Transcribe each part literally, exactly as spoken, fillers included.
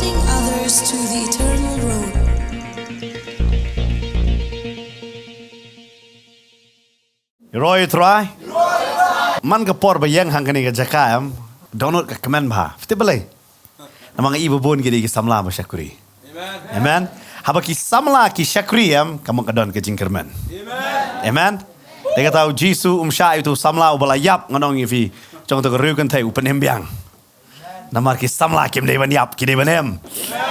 Leading others to the eternal road. Ïaroh ïa u Trai. Man ka por ba ïeng ha kane ka jaka em, dohnud ka kmen bha. Phi tip balei? Namar nga i ba bun ki dei ki samla ba shakri. Amen. Haba ki samla ki shakri em, ka mut ka don ka jingkyrmen. Amen. Te kata u Jisu um shah ïa utu u samla uba la ïap, nga ong ïa phi, jong utu ka riew kynthei u pynim biang. Namar ki samla kim dei ban ïap, ki dei ban im.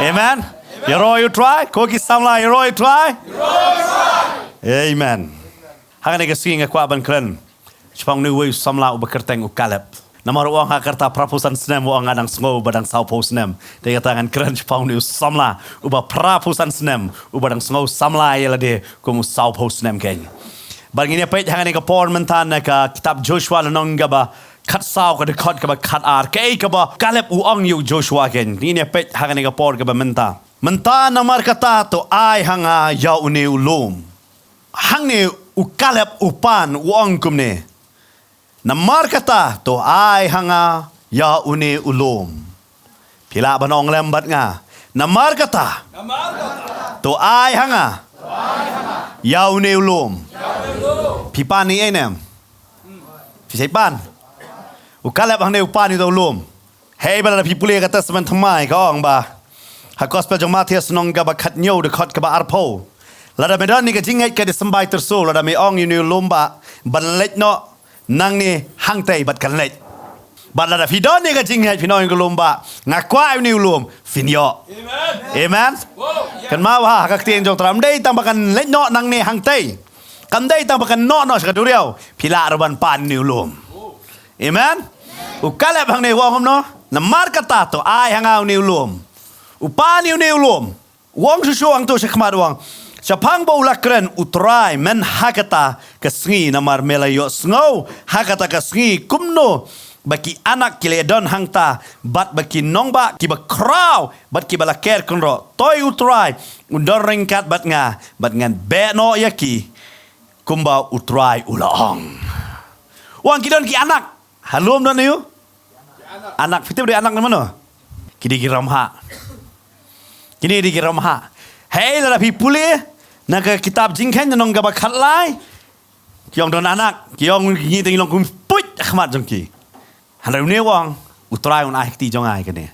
Amen. Ïaroh ïa u Trai, ko ki samla ïaroh ïa u Trai. Amen. Ha kane ka sngi nga kwah ban kren shaphang une uwei u samla uba kyrteng u Kaleb. Namar u ong ha ka rta phraphew san snem, u ong nga dang sngew ba dang sawphew snem. Te kata ngan kren shaphang une u samla uba phraphew san snem, uba dang sngew samla ïa lade kum u sawphew snem kein. Bad ngin ïa peit ha kane ka por mynta na ka kitab Joshua lynnong kaba khatsaw, ka dkhot kaba khatar, kaei kaba u Kaleb u ong ïa u Joshua kein. Ngin ïa peit ha kane ka por kaba mynta. Mynta namar kata to ai ha nga ïa une u lum. Hangne u Kaleb u pan u ong kumne. Namar kata to ai ha nga ïa une u lum. Phi lah ban ong lem bad nga. Namar kata to ai ha nga ïa une u lum. Phi pan ïa ei ne em? Phi shait pan? U Kaleb hangne u pan ïa uta u lum. Hei ba lada phi pule ka Testament Thymmai ka ong ba ha Gospel jong Mathaios lynnong kaba khathynñiew dkhot kaba arphew. Lada me don ïa ka jingngeit ka dei symbai tyrso, lada me ong ïa une u lum ba ban leit noh nangne hangtei bad kan leit. Bad lada phi don ïa ka jingngeit phin ong ïa ka lum ba nga kwah ïa une u lum, phin ïoh. Amen. Kynmaw ha ka ktien jong u Trai, ym dei tang ba kan leit noh nangne hangtei. Kam dei tang ba kan noh noh sha ka duriaw, phi lah ruh ban pan ïa une u lum. Amen. U Kaleb hangne u ong kumno? Namar kata to ai ha nga une u lum. U pan ïa une u lum. U ong shuh shuh hangto shakhmat u ong. Shaphang ba u la kren u Trai, men ha kata ka sngi namar me la ïohsngew ha kata ka sngi kumno ba ki anak ki la don hangta bad ba ki nongbah kiba khraw bad kiba la ker kynroh. Toi u Trai un don ryngkat bad nga bad ngan beh noh ïa ki kumba u Trai u la ong. U ong ki don ki anak. Ha lum don aïu? Anak, phi tip dei anak na mano? Ki dei ki ramhah. Kine dei ki ramhah. Hei lada phi pule na ka kitab Jingkheiñ lynnong kaba khatlai. Ki ong don anak, ki ong ngi te ngi long kum puit ha khmat jong ki. Hynrei une u ong u Trai un ai ha kti jong nga ïa kane.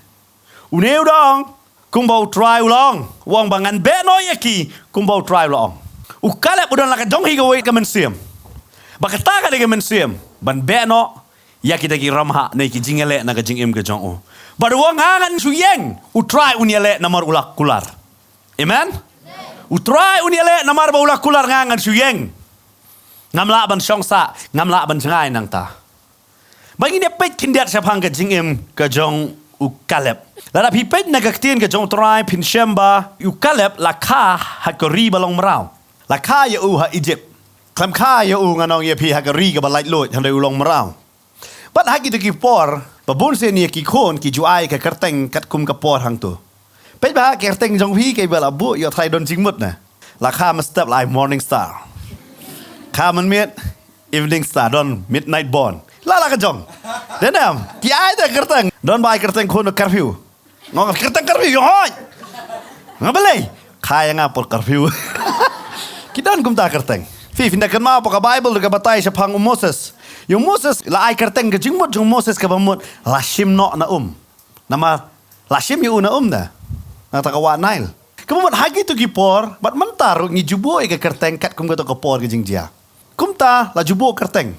Une u da ong kumba u Trai u la ong, u ong ba ngan beh noh ïa ki kumba u Trai u la ong. U Kaleb u don la ka jong hi kawei ka mynsiem. Ba kata ka dei ka mynsiem ban beh noh ïa kita ki ramhah na ki jingïaleh na ka jingim ka jong u. Bad u ong nga ngan shu ïeng, u Trai un ïaleh namar u la kular. Amen. U Trai un ïaleh namar ba u la kular, nga ngan shu ïeng. Ngam lah ban shong sah, ngam lah ban jngai nangta. Ba ngin ïa peit khyndiat shaphang ka jingim ka jong u Kaleb. Lada phi peit na ka ktien ka jong u Trai phin shem ba u Kaleb la kha ha ka ri ba long mraw. La kha ïa u ha Egypt. Khlem kha ïa u ngan ong ïa phi ha ka ri kaba laitluid, hynrei u long mraw. Bad ha kito ki por ba bun sien ïa ki khun ki ju ai ka kyrteng katkum ka por hangto. Peit ba ha ka kyrteng jong phi kaei ba la buh, ïoh tharai don jingmut na. La kha mynstep la ai Morning Star. Kha mynmiet Evening Star, don Midnight Bond. La la ka jong. Dei ne em? Ki ai te kyrteng. Don ba ai kyrteng khun Curfew. Nga ong kyrteng Curfew ïoh hoi. Nga balei? Kha ïa nga por Curfew. Ki don kumta kyrteng. Phi, phin da kynmaw hapoh ka Baibl ruh ka batai shaphang u Moses. Ïa u Moses la ai kyrteng, ka jingmut jong u Moses kaba mut la shim noh na um. Namar la shim ïa u na um da. Na kata ka wah Nile. Kaba mut ha kito ki por bad mynta ruh ngi ju buh ïa ka kyrteng katkum kato ka por ka jingjia. Kumta la ju buh kyrteng.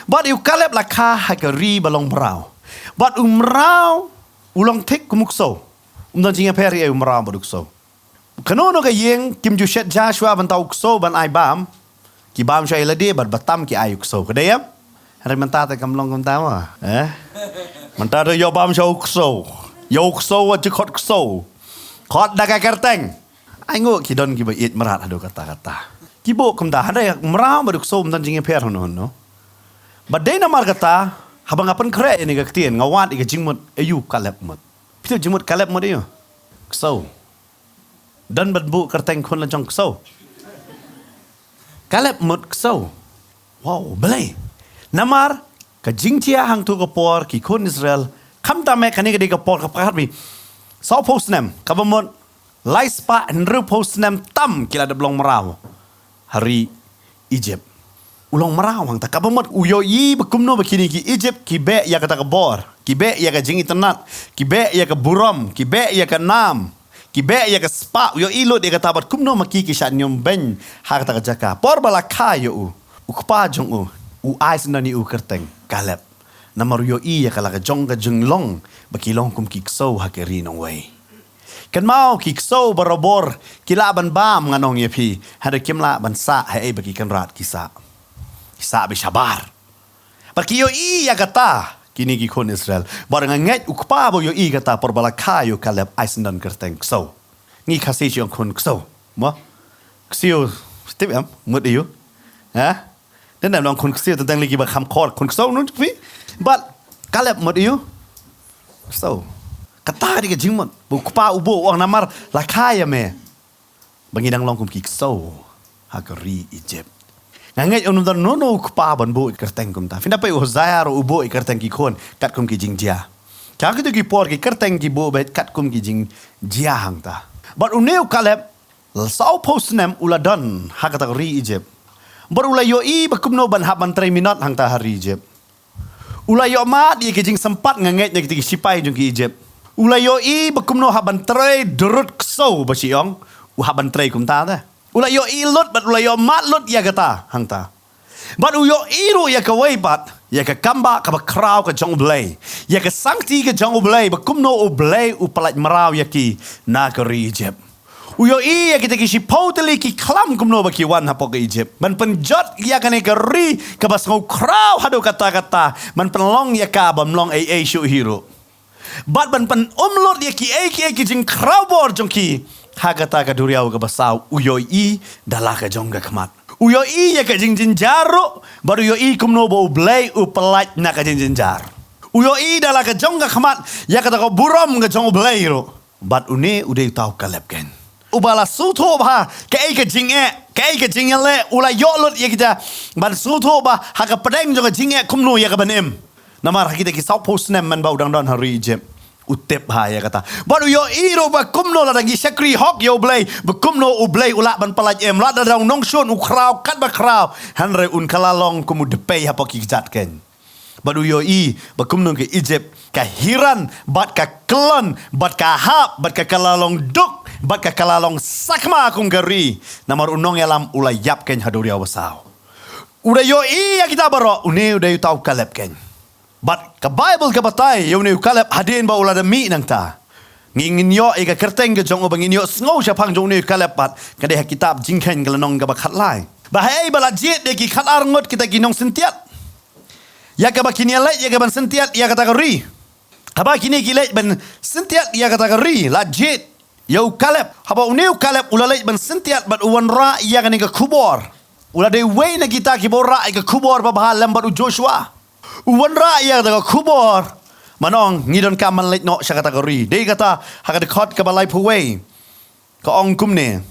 Bad ïa u Kaleb la kha ha ka ri ba long mraw. Bad u mraw u long thik kum u ksew. Um don jingïapher ïa u mraw bad u ksew. Kano kano ka ïing kim ju shet ja shuwa ban tau u ksew ban ai bam. Ki bam shuwa ïa lade bad ba tam ki ai u ksew. Ka dei em? Hynrei mynta te kam long kumta mo. Eh? Mynta te ïoh bam shuwa u ksew. Ïoh u ksew wat ju khot ksew. Khot da ka kyrteng. Ai nguh ki don kiba ïeit mrad haduh katta katta. Ki buh kumta, hynrei mraw bad u ksew ym don jingïapher hano hano. Bad dei namar kata, haba nga pynkhreh ïa kane ka ktien, nga wad ïa ka jingmut aïu Kaleb mut. Phi tip jingmut Kaleb mut aïu? Ksew. Don ban buh kyrteng khun la jong ksew. Kaleb mut ksew. Wow, balei? Namar ka jingjia hangto ka por ki khun Israel, khamtam eh kane ka dei ka por kaba khatbi. Sawphew snem, kaba mut lai spah hynriewphew snem tam ki la dep long mraw ha ri Egypt. U long mraw hangta, kaba mut u ïohi ba kumno ba kine ki Egypt ki beh ïa kata ka bor, ki beh ïa ka jingitynnad, ki beh ïa ka burom, ki beh ïa ka nam, ki beh ïa ka spah. U ïohi lut ïa kata bad kumno ma ki ki shah nium beiñ ha kata ka jaka. Por ba la kha ïa u, u kpa jong u u ai syndon ïa u kyrteng Kaleb. Namar u ïohi ïa ka la ka jong ka jinglong ba ki long kum ki ksew ha ka ri nongwei. Kynmaw, ki ksew barabor ki lah ban bam, ngan ong ïa phi, hynrei kim lah ban sah haei ba ki kynrad ki sah. Ki sah ba shabar. Bad ki ïohi ïa kata, kine ki khun Israel. Bad nga ngeit u kpa ba u ïohi kata por ba la kha ïa u Kaleb ai syndon kyrteng ksew. Ngi Khasi shu ong khun ksew. Mo? Ksiew, tip em, mut ïa u. Ha? Dang dang long khun ksiew, tang tang lei kiba kham khor, khun ksew, ngan ong ïa phi. Bad Kaleb, mut ïa u. Ksew. Kata ka dei ka jingmut ba u kpa u buh, u ong namar la kha ïa me ba ngi dang long kum ki ksew ha ka ri Egypt. Nga ngeit ym don uno uno u kpa ban buh ïa ka kyrteng kumta. Phin da peit u Hosea ruh u buh ïa ka kyrteng ki khun katkum ki jingjia. Ka kito ki por ki kyrteng ki buh beit katkum ki jingjia hangta. Bad une u Kaleb, sawphew snem u la don ha kata ka ri Egypt. Bad u la ïohi ba kumno ban hap ban trei minot hangta ha ri Egypt. U la ïoh mad ïa ki jingsympat, nga ngeit, na kita ki sipai jong ki Egypt. U la ïohi ba kumno hap ban trei durut ksew, ba shu ong, u hap ban trei kumta te. U la ïohi lut bad u la ïoh mad lut ïa kata hangta. Bad u ïohi ruh ïa kawei pat, ïa ka kambah kaba khraw ka jong U Blei, ïa ka sangti ka jong U Blei, ba kumno U Blei u pyllait mraw ïa ki na ka ri Egypt. U ïohi ïa kita ki shiphew tylli ki khlam kumno ba ki wan hapoh ka Egypt ban pynjot ïa kane ka ri kaba sngewkhraw haduh katta katta, ban pynlong ïa ka bym long ei ei shuh hi ruh. Bad ban pynum lut ïa kiei kiei ki jingkhraw bor jong ki ha kata ka duriaw kaba saw, u ïohi da la ka jong ka khmat. U ïohi ïa ka jingjynjar ruh, bad u ïohi kumno ba U Blei u pyllait na ka jingjynjar. U ïohi da la ka jong ka khmat ïa kata ka burom ka jong U Blei ruh. Bad une u dei uta u Kaleb keiñ, uba la sngewthuh bha kaei ka jingeh, kaei ka jingïaleh, u la ïoh lut ïa kita, ban sngewthuh bha ha ka pdeng jong ka jingeh kumno ïa ka ban im. Namar ha kita ki sawphew snem mynba u dang don ha ri Egypt, u tip bha ïa kata. Bad u ïohi ruh ba kumno lada ngi shakri hok ïa U Blei, ba kumno U Blei u lah ban pyllait im, lada u nongshun u khraw katba khraw, hynrei un kylla long kum u dpei hapoh ki kjat keiñ. Bad u ïohi ba kumno ka Egypt ka hiran, bad ka kyllon, bad ka hap, bad ka kylla long duk, bad ka kylla long sakma kum ka ri. Namar u nongïalam u la ïap keiñ ha duriaw basaw. U da ïohi ïa kita baroh, une u dei uta u Kaleb keiñ. Bad ka Baibl ka batai ïa une u Kaleb hadien ba u la da mih nangta. Ngi ngin ïoh ïa ka kyrteng ka jong u ba ngin ïohsngew shaphang jong une u Kaleb pat, ka dei ha kitab Jingkheiñ ka lynnong kaba khatlai. Ba haei ba la jied ïa ki khatar ngut kita ki nongsyntiat, ïa kaba kin ïaleit ïa kaban syntiat ïa kata ka ri. Haba kine ki leit ban syntiat ïa kata ka ri, la jied ïa u Kaleb. Haba une u Kaleb u la leit ban syntiat bad u wanrah ïa kane ka khubor. U la dei uwei na kita kiba wanrah ïa ka khubor babha lem bad u Joshua. U wanrah ïa kata ka khubor, ban ong ngi donkam ban leit noh sha kata ka ri. Dei kata ha ka dkhot kaba laiphew wei. Ka ong kumne: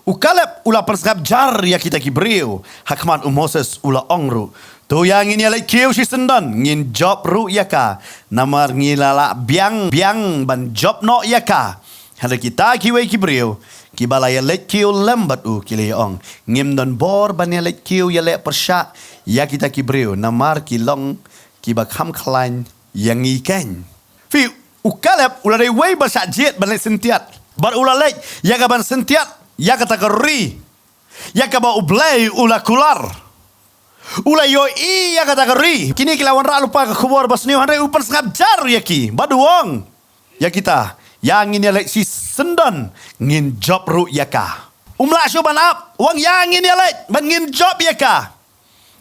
U Kaleb u la pynsngap jar ïa kita ki briew ha khmat u Moses, u la ong ruh: To ïa ngin ïaleit kiew shisyndon, ngin jop ruh ïa ka, namar ngi la lah biang biang ban jop noh ïa ka. Hynrei kita kiwei ki briew kiba la ïaleit kiew lem bad u ki la ïa-ong: Ngim don bor ban ïaleit kiew ïaleh pyrshah ïa kita ki briew, namar ki long kiba kham khlaiñ ïa ngi keiñ. Phi, u Kaleb u la dei uwei ba shah jied ban leit syntiat. Bad u la leit ïa kaban syntiat ïa kata ka ri ïa kaba U Blei u la kular. U la ïohi ïa kata ka ri. Kine ki la wanrah lypa ka khubor basniew, hynrei u pynsngap jar ïa ki bad u ong ïa kita: Ïa ngin ïaleit shisyndon, ngin jop ruh ïa ka. Um lah shuh ban ap, u ong ïa ngin ïaleit bad ngin jop ïa ka.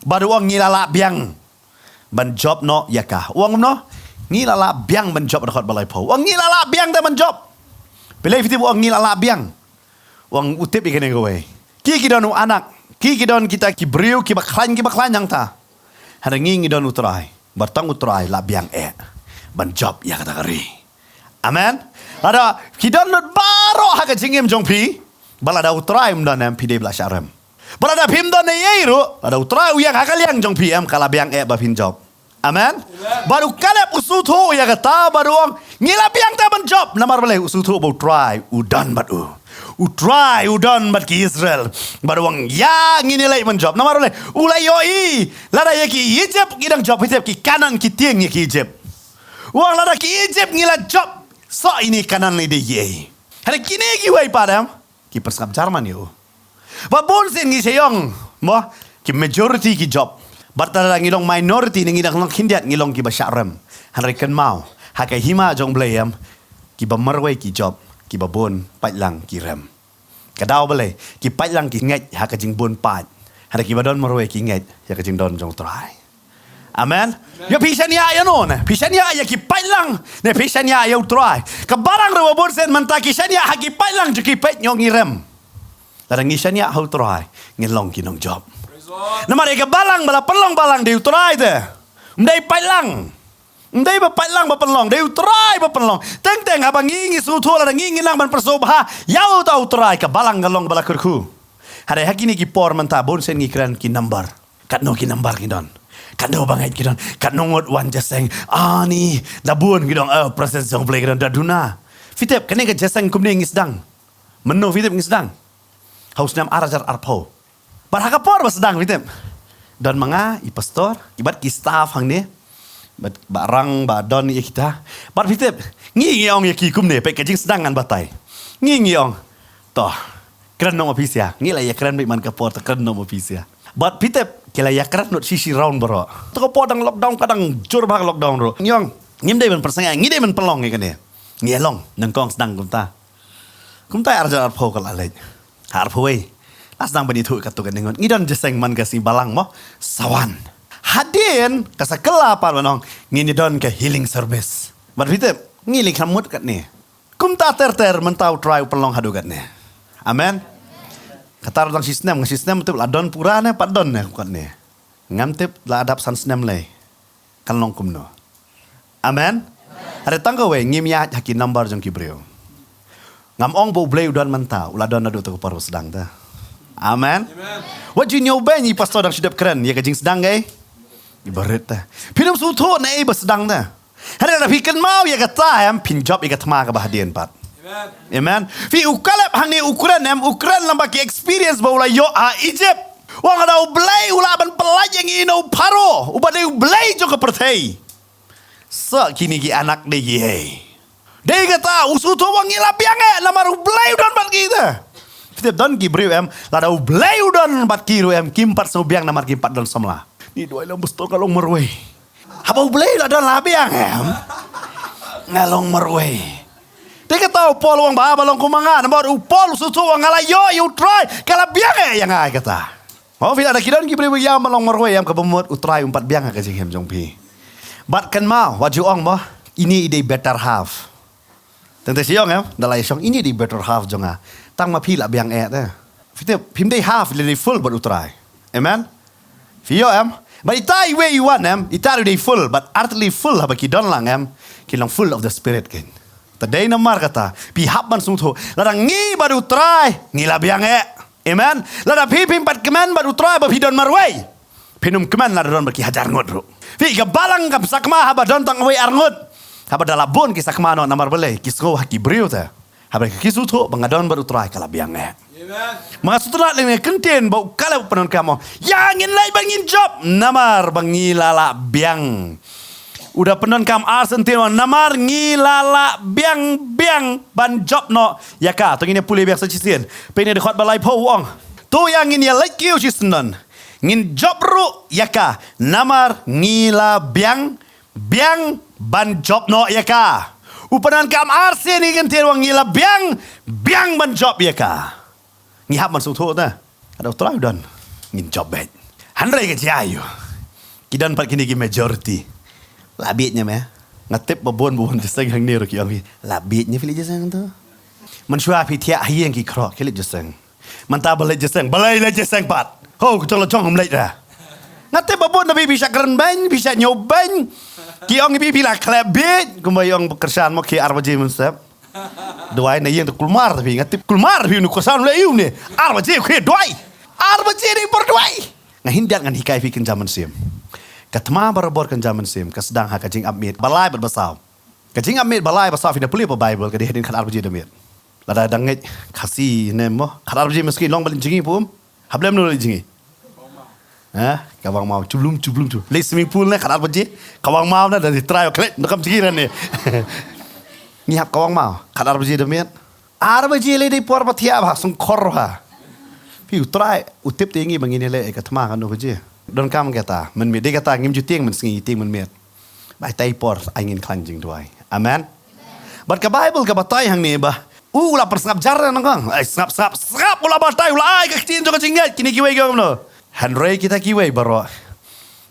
Bad u ong ngi la lah biang ban jop noh ïa ka. U ong kumno? Ngi la lah biang ban jop, dkhot ba laiphew. U ong ngi la lah biang te ban jop. Balei phi tip u ong ngi la lah biang? U ong u tip ïa kane kawei. Ki ki don u anak, ki ki don kita ki briew kiba khlaiñ kiba khlaiñ hangta. Hynrei ngi ngi don U Trai. Bad tang U Trai lah biang eh ban jop ïa kata ka ri. Amen. Lada ki don lut baroh ha ka jingim jong phi, bad lada U Trai um don, em, phi dei ba la shah rem. Bad lada phim don ei ei ruh, lada U Trai u ïeng ha ka liang jong phi, em, ka la biang eh ba phin jop. Amen. Bad u Kaleb u sngewthuh ïa kata bad u ong, ngi la biang te ban jop. Namar balei? U sngewthuh ba U Trai u don bad u. U Trai u don bad ki Israel. Bad u ong, ïa ngin ïa leit ban jop. Namar balei? U la ïohi lada ïa ki Egypt ngi dang jop, phi tip, ki Kanaan ki tieng ïa ki Egypt. U ong, lada ki Egypt ngi la jop, sa ine Kanaan i dei ei? Hynrei kine kiwei pat em, ki pynsngap German ïa u. Ba bun sien ngi sha ïong, mo, ki majority ki jop. Bad lada ngi long minority ne ngi dang long khyndiat, ngi long kiba shah rem. Hynrei kynmaw, ha ka hima jong Blei em, kiba marwei ki jop, kiba bun paitlang ki rem. Ka daw balei? Ki paitlang ki ngeit ha ka jingbun pait. Hynrei kiba don marwei ki ngeit ïa ka jingdon jong U Trai. Amen. Ïa phi shaniah ïa no ne? Phi shaniah ïa ki paitlang ne phi shaniah ïa U Trai? Ka balang ruh ba bun sien mynta ki shaniah ha ki paitlang jong ki, peit, ngi ong ngi rem. Lada ngi shaniah ha U Trai, ngin long ki nongjop. Namar ïa ka balang ba la pynlong balang dei U Trai te. Ym dei paitlang. Ym dei ba paitlang ba pynlong, dei U Trai ba pynlong. Teng teng haba ngi ngi sngewthuh lada ngi ngi nang ban pyrshah bha ïa uta U Trai, ka balang ka long ba la kyrkhu. Hynrei ha kine ki por mynta bun sien ngi kren ki number. Katno ki number ki don? Katno bangeit ki don? Katno ngut wan jingïaseng? Ani, da bun ki don, eh, presence jong U Blei ki don da duna. Phi tip, kane ka jingïaseng kumne ngi sdang. Mynno phi tip ngi sdang? Ha u snem ar hajar arphew. Bad ha ka por ba sdang, phi tip, don ma nga i pastor, i bad ki staff hangne. Bad ba rang ba don ïa kita. Bad phi tip, ngi ngi ong ïa ki kumne, peit ka jingsdang ngan batai. Ngi ngi ong, to, kren noh ma phi sha. Ngi la ïa kren beit man ka por, to kren noh ma phi sha. Bad phi tip, ki la ïa kren noh shi shi round baroh. To ka por dang lockdown, ka dang jur bha ka lockdown ruh. Ngi ong, ngim dei ban pynsangeh, ngi dei ban pynlong ïa kane. Ngi ïa long nyngkong sdang kumta. Kumta ar hajar arphew ka la leit. Arphew wei. La sdang ban ïathuh katto katne ngut. Ngi don jingïaseng man ka sngi Balang mo. Sa wan. Hadien ka sa kylla pat ban ong, ngin ïa don ka healing service. Bad phi tip, ngi leh kham mut katne. Kumta ter ter mynta U Trai u pynlong haduh katne. Amen. Kata ruh dang shi snem, nga shi snem, tip la don pura ne pat don ne katne. Ngam tip la dap san snem lei. Kan long kumno. Amen. Hynrei tang kawei, ngim ïaid ha ki number jong ki briew. Ngam ong ba U Blei u don mynta, u la don naduh katta ka por ba sdang te. Amen. Wat ju ñiew beiñ, i pastor dang shu dep kren ïa ka jingsdang kaei? Iba rit te. Phin ym sngewthuh ne ei ba sdang te. Hynrei lada phi kynmaw ïa kata em, phin jop ïa ka thma kaba hadien pat. Amen. Phi, u Kaleb hangne u kren em, u kren lyngba ki experience ba u la ïoh ha Egypt. U ong lada U Blei u lah ban pyllait ïa ngi na u Pharaoh, uba dei U Blei jong ka pyrthei, sa kine ki anak dei kiei? Dei kata u sngewthuh ba ngi la biang eh namar U Blei u don bad ngi te. Phi tip, don ki briew em, lada U Blei u don bad ki ruh em, kim pat sngew biang namar kim pat don samla. Ni duwai lem, pastor, nga long marwei. Haba U Blei la don la biang em, nga long marwei. Te kata u Paul u ong ba, ba long kum ma nga, namar u Paul u sngewthuh ba nga la ïoh ïa U Trai, ka la biang eh ïa nga ïa kata. Oh, phi, lada ki don ki briew ba ïam ba long marwei em, kaba mut U Trai um pat biang ha ka jingim jong phi. Bad kynmaw, wat ju ong mo, ine i dei better half. Teng te shu ong em, da la ïa shong, ine i dei better half jong nga. Tang ma phi la biang eh te. Phi tip, phim dei half, phi la dei full bad U Trai. Amen. Phi ïoh em? Bad ita iwei i wan em, ita ruh i dei full, bad artylli full haba ki don lang em, ki long full of the Spirit kin. Te dei namar kata, phi hap ban sngewthuh, lada ngi bad U Trai, ngi la biang eh. Amen. Lada phi phim pat kmen bad U Trai ba phi don marwei, phin ym kmen lada don bad ki hajar ngut ruh. Phi, ka Balang kam sakma haba don tang wei ar ngut. Haba da la bun ki sakma noh, namar balei? Ki sngew ha ki briew te. Haba ki sngewthuh ba nga don bad U Trai, ka la biang eh. Amen. Ma nga sngewtynnat lei, nga kyntien ba u Kaleb u pyndonkam, ong, ïa ngin leit ba ngin jop, namar ba ngi la lah biang. U da pyndonkam ar sien, ong, namar ngi la lah biang biang ban jop noh ïa ka. To ngin ïa pule biang sa shisien. Peit ne dkhot ba laiphew, u ong, to ïa ngin ïa leit kiew shisyndon, ngin jop ruh ïa ka, namar ngi la biang biang ban jop noh ïa ka. U pyndonkam ar sien, ngi kyntien, ong, ngi la biang biang ban jop ïa ka. Ngi hap ban sngewthuh te, lada U Trai u don, ngin jop beit. Hynrei ka jia aïu? Ki don pat kine ki majority. La bieit ne em? Nga tip ba bun, ba bun jingïaseng hangne ruh ki ong, phi la bieit ne em, phi leit jingïaseng to? Mynshuwa phi thiah ha ïing ki khroh, ki leit jingïaseng. Mynta ba leit jingïaseng, balei leit jingïaseng pat? Ho, ka jong la jong, ym leit re. Nga tip ba bun na phi, phi shah kren beiñ, phi shah ñiew beiñ. Ki ong ïa phi, phi la khleh bieit, kumba i ong ba kyrshan mo, khie ar baje mynstep. Duwai na ïing te kulmar, te phi, nga tip kulmar phi, une u kyrshan u leh aïu une. Ar baje khie duwai. Ar baje dei por duwai. Nga khyndiat ngan hikai phi kynja mynsiem. Ka thma barabor kan jam mynsiem, ka sdang ha ka jingap miet ba lai bad ba saw. Ka jingap miet ba lai ba saw phi da pule pa Baibl, ka dei hadien khatar baje da miet. Lada dang ngeit Khasi ne mo, khatar baje mynstep long ba leit jngi pum. Hablem no leit jngi. Ha? Ka bang maw, chublum chublum chu. Leit swimming pool ne khatar baje. Ka bang maw na da try klet, no kam jngi ne. Ngi hap ka bang maw, khatar baje da miet. Ar baje lei dei por ba thiah ba sngewkhor ha. Phi u Trai u tip te ngi ba ngin ïaleh ka thma kano baje. Donkam kata, mynmiet dei kata ngim ju tieng mynsngi, tieng mynmiet. Bai tai por ai ngin khlaiñ jingduwai. Amen. Bad ka Baibl ka batai hangne ba u la pyrsngap jar na ngang. Ai sngap sngap sngap u la batai u la ai ka ktien jong ka jingngeit kine kiwei ki ong kumno. Hynrei kita kiwei baroh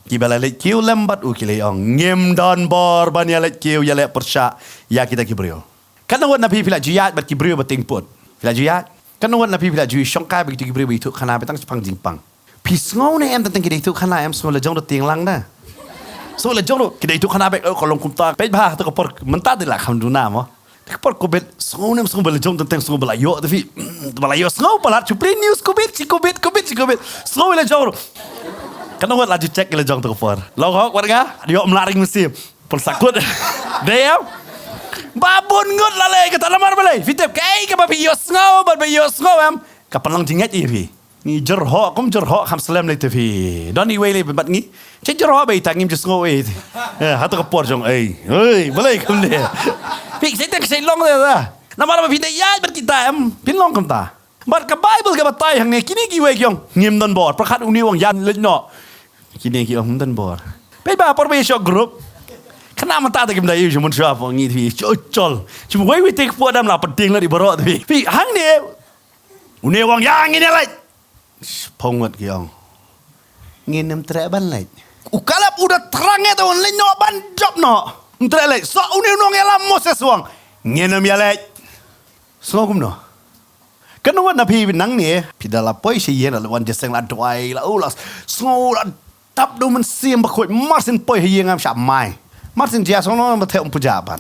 kiba la leit kiew lem bad u ki la ong ngim don bor ban ïaleit kiew ïaleh pyrshah ïa kita ki briew. Katno wat na phi phi la ju ïaid bad ki briew ba tieng put. Phi la ju ïaid. Katno wat na phi phi la ju shongkai bad ki briew ba ithuh khana ba tang shipang jingpang. Phi sngew ne em tang ki da ithuh khana em sngew la jong da tieng lang da. Sngew la jong da ki da ithuh khana ba ka long kumta. Peit ba to ka por mynta de la kham duna mo. Ka por covid sngew ne em sngew ba la jong tang sngew ba la ïoh te phi. Ba la ïoh sngew ba la chu play news covid chi covid covid chi covid. Sngew la jong. Katno wat la ju check la jong to ka por. Long hok wat nga. Ïoh mlaring mynsiem. Pynsakut. Dei em? Ba bun ngut la leh kata namar balei? Phi tip kaei kaba phi ïohsngew bad ba ïohsngew em? Ka pynlong jingngeit ïa phi. Ngi jyrhoh kum jyrhoh kham slem lei te phi. Don iwei lei bad ngi. Che jyrhoh ba ita ngim ju sngew ei. Eh, hato ka por jong ei. Oi, balei kumne? Phi sei te sei long te ta. Namar ba phi te ïaid bad kita em. Phin long kumta. Bad ka Baibl ka batai hangne kine kiwei ki ong ngim don bor. Pyrkhat une u ong ïa leit noh. Kine ki ong ngim don bor. Peit ba por ba ïa shoh group. Kane mynta te kim da ïa u jingmut shuwa pho ngi phi chol chol. Chim wei wei te pho dam la pyntieng la di baroh te phi. Phi hangne. Une u ong ïa ngin ïa leit. Pyngut ki ong. Ngin ym treh ban leit. U Kaleb u da thrang ïa te u ong leit noh ban jop noh. Ym treh leit. Sa une u nongïalam Moses u ong. Ngin ym ïa leit. Sngew kumno? Kano wat na phi nangne, phi da la poi sha ïing la wan jingïaseng la duwai la u la sngew la dap da u Mynsiem Bakhuid mar syn poi ha ïing ngam shah mai. Mar syn jia sngew no ba the um puja ban.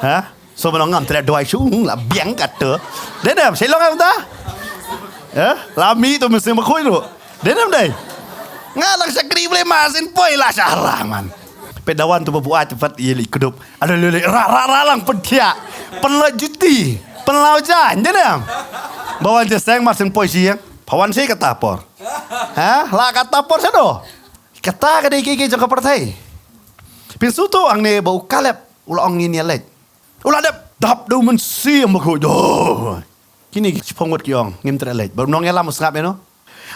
Ha? So ba ngam treh duwai shu la biang kata. Dei ne em, shei long em ta? Ha? La mih da u Mynsiem Bakhuid ruh. Dei ne em dei? Nga dang shakri balei mar syn poi la shah ra man. Peit da wan tu ba buaid pat ïa leit kdup. Aduh lei lei ra ra ra lang pynthiah. Pynlait juti. Pynlaw jaiñ dei ne em. Ba wan jingïaseng mar syn poi sha ïing. Pha wan shi kata por. Ha? La kata por shadoh. Kata ka dei kiei kiei jong ka pyrthei. Pynsngewthuh hangne ba u Kaleb u la ong ngin ïa leit. U la dep dap da u Mynsiem Bakhuid. Oh. Kine ki shiphew ngut ki ong ngim treh leit. Bad u nongïalam u sngap ïa no.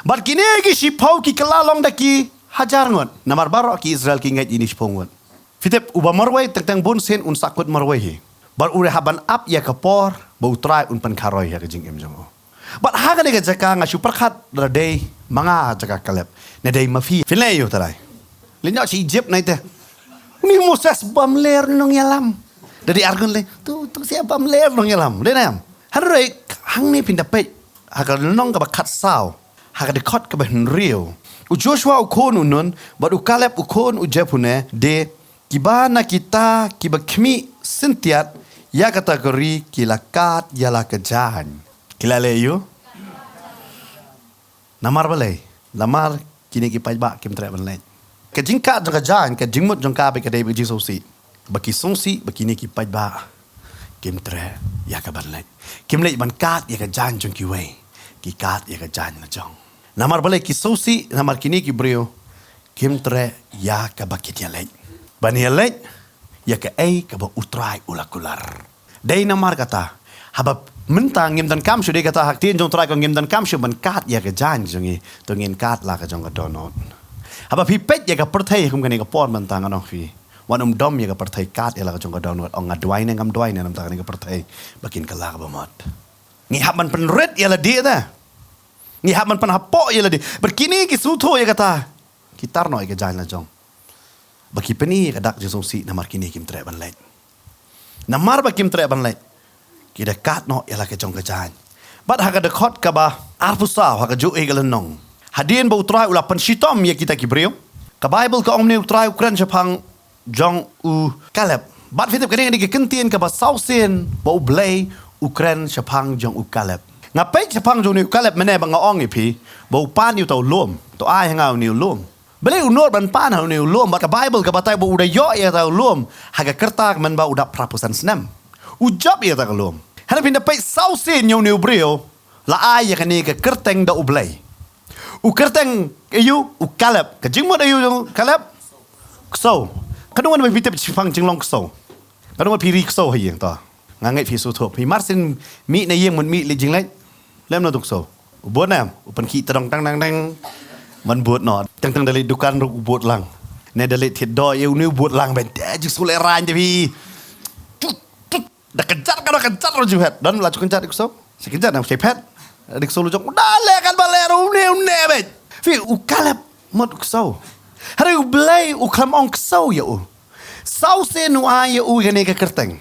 Bad kine ki shiphew ki kylla long da ki hajar ngut. Namar baroh ki Israel ki ngeit ïa kine shiphew ngut. Phi tip uba marwei teng teng bun sien un sahkut marwei hi. Bad u dei hap ban ap ïa ka por ba u Trai un pynkharoi ïa ka jingim jong u. Bad ha kane ka jaka nga shu pyrkhat da dei ma nga jaka Kaleb. Ne dei ma phi. Phin leh ïa u Trai. Leit noh sha Egypt nai te. Une u Moses bam ler nongïalam. Da dei argun lei. Tu tu sia bam ler nongïalam. Dei ne em. Hynrei hangne phin da peit. Ha ka lynnong kaba khatsaw. Ha ka dkhot kaba hynriew. U Joshua u khun u Nun, bad u Kaleb u khun u Jephunneh, de kiba na kita kiba khmih syntiat ïa kata ka ri ki la kad ïa la ka jaiñ. Ki la leh ïa u? Namar balei? Namar kine ki paidbah kim treh ban leit. Ka jingkad jong ka jaiñ, ka jingmut jong ka ba ka dei ba jingsngewsih. Ba ki sngewsih ba kine ki paidbah kim treh ïa ka ban leit. Kim leit ban kad ïa ka jaiñ jong kiwei. Ki kad ïa ka jaiñ la jong. Namar balei ki sngewsih, namar kine ki briew kim treh ïa kaba kin ïa leit. Ban ïa leit ïa kaei kaba u Trai u la kular. Dei namar kata. Haba mynta ngim donkam shuh dei kata ha ktien jong u Trai ka ong ngim donkam shuh ban kad ïa ka jaiñ jong ngi. To ngin kad la ka jong ka dohnud. Haba phi peit ïa ka pyrthei kum kane ka por mynta ngan ong phi. Wan ym dom ïa ka pyrthei kad ïa la ka jong ka dohnud. Ong nga duwai ne ngam duwai ne namar kane ka pyrthei ba kin kylla kaba mut. Ngi hap ban pynrit ïa lade ta. Ngi hap ban pynhapoh ïa lade. Bad kine ki sngewthuh ïa kata. Ki tar noh ïa ka jaiñ la jong. Ba ki pyni ïa ka dak jingsngewsih namar kine kim treh ban leit. Namar ba kim treh ban leit. Ki da kad noh ïa la ka jong ka jaiñ. Bad ha ka dkhot kaba arphew saw ha kajuh ka lynnong. Hadien ba u Trai u la pynshitom ïa kita ki briew. Ka Baibl ka ong mynne u Trai u kren shaphang jong u Kaleb. Bad phi tip kane ka dei ka kyntien kaba saw sien ba u Blei u kren shaphang jong u Kaleb. Nga peit shaphang jong une u Kaleb mynne ba nga ong ïa phi ba u pan ïa uta u lum. To ai ha nga une u lum. Balei u nud ban pan ha une u lum, bad ka Baibl ka batai ba u da ïoh ïa kata u lum ha ka rta kaba mynba u dap phra phew san snem. U jop ïa kata ka lum. Hynrei phin da peit saw sien ïa une u briew, la ai ïa kane ka kyrteng da U Blei. U kyrteng aïu? U Kaleb. Ka jingmut aïu jong u Kaleb? Ksew. Katno ngan ba phi tip shaphang jinglong ksew? Katno ngan phi ri ksew ha ïing to? Nga ngeit phi sngewthuh. Phi mar sien mih na ïing, mut mih leit jingleit, lem noh tu ksew. U bud ne em? U pynkhih tdong tang tang tang. Ban bud noh. Tang tang da leit dukan ruh u bud lang. Ne da leit thied doh ïa une u bud lang, ban te jingksew lehrain te phi. Tut, tut. Da kynjat ka, da kynjat ruh ju phet. Don la ju kynjat ïa u ksew? Sa kynjat ne em, sa phet. Ïa u ksew la jong. Da leh katba leh ruh, une une beit. Phi, u Kaleb mut u ksew. Hynrei U Blei u khlem ong ksew ïa u. Saw sien u ai ïa u kane ka kyrteng.